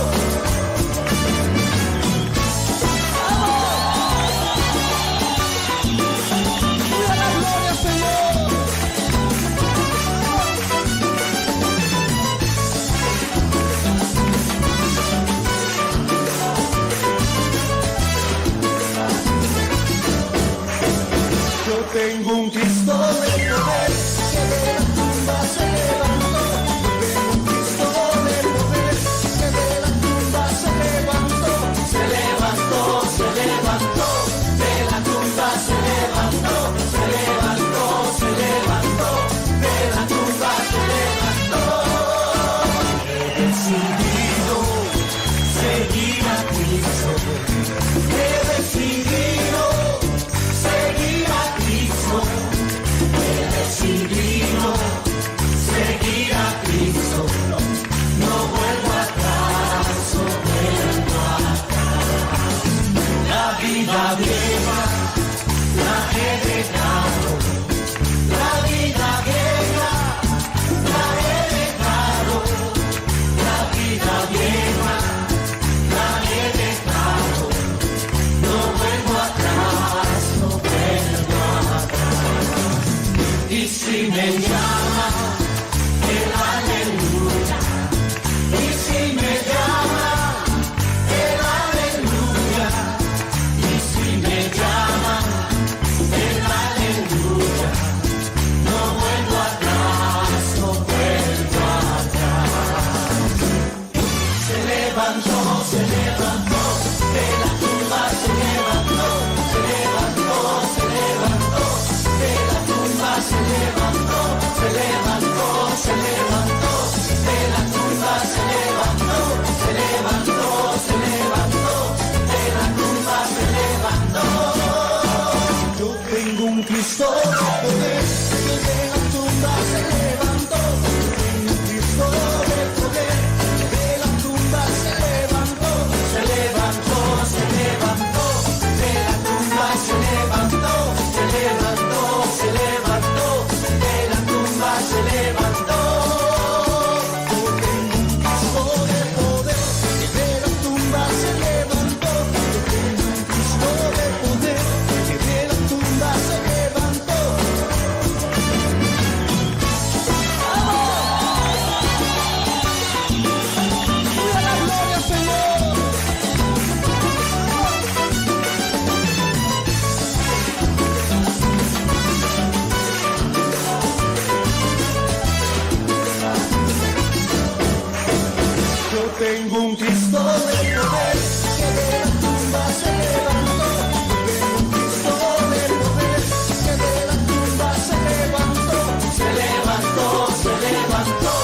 tengo un Cristo de poder que de la tumba se levantó. Yo tengo un Cristo de poder que de la tumba se levantó. Se levantó, se levantó,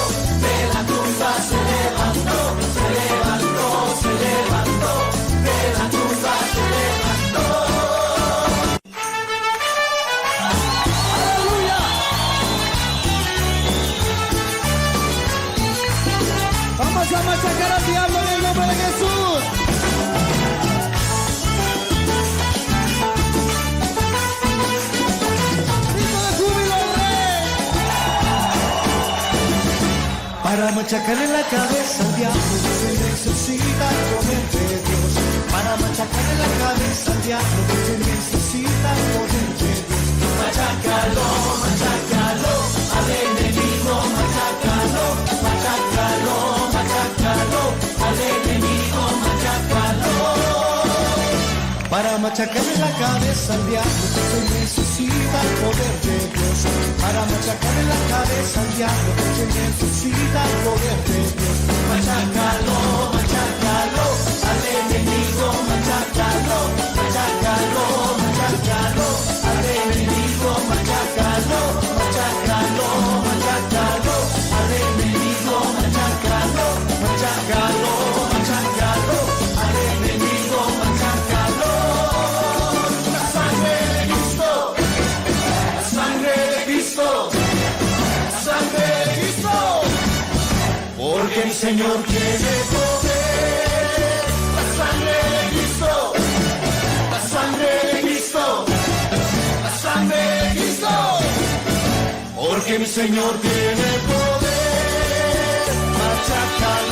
de la tumba se levantó, se levantó, se levantó, de la tumba se levantó. Vamos a machacar al diablo en el nombre de Jesús. ¡Grito de júbilo, rey! Para machacarle la cabeza al diablo se necesita el poder de Dios. Para machacarle la cabeza al diablo se necesita el poder de Dios. Machácalo, machácalo, al enemigo, machácalo, machácalo, machácalo, al enemigo, machácalo. Para machacarle la cabeza al diablo se necesita el poder de Dios. Para machacarle la cabeza al diablo se necesita el poder de Dios. Machácalo, machácalo, al enemigo, machácalo, machácalo, machácalo, al enemigo, machácalo, machácalo, machácalo, al enemigo, machácalo, machácalo, machácalo, al enemigo, machácalo. La sangre de Cristo, la sangre de Cristo, la sangre de Cristo. Porque mi Señor tiene poder. La sangre de Cristo, la sangre de Cristo, la sangre de Cristo. Porque mi Señor tiene poder. Machácalo,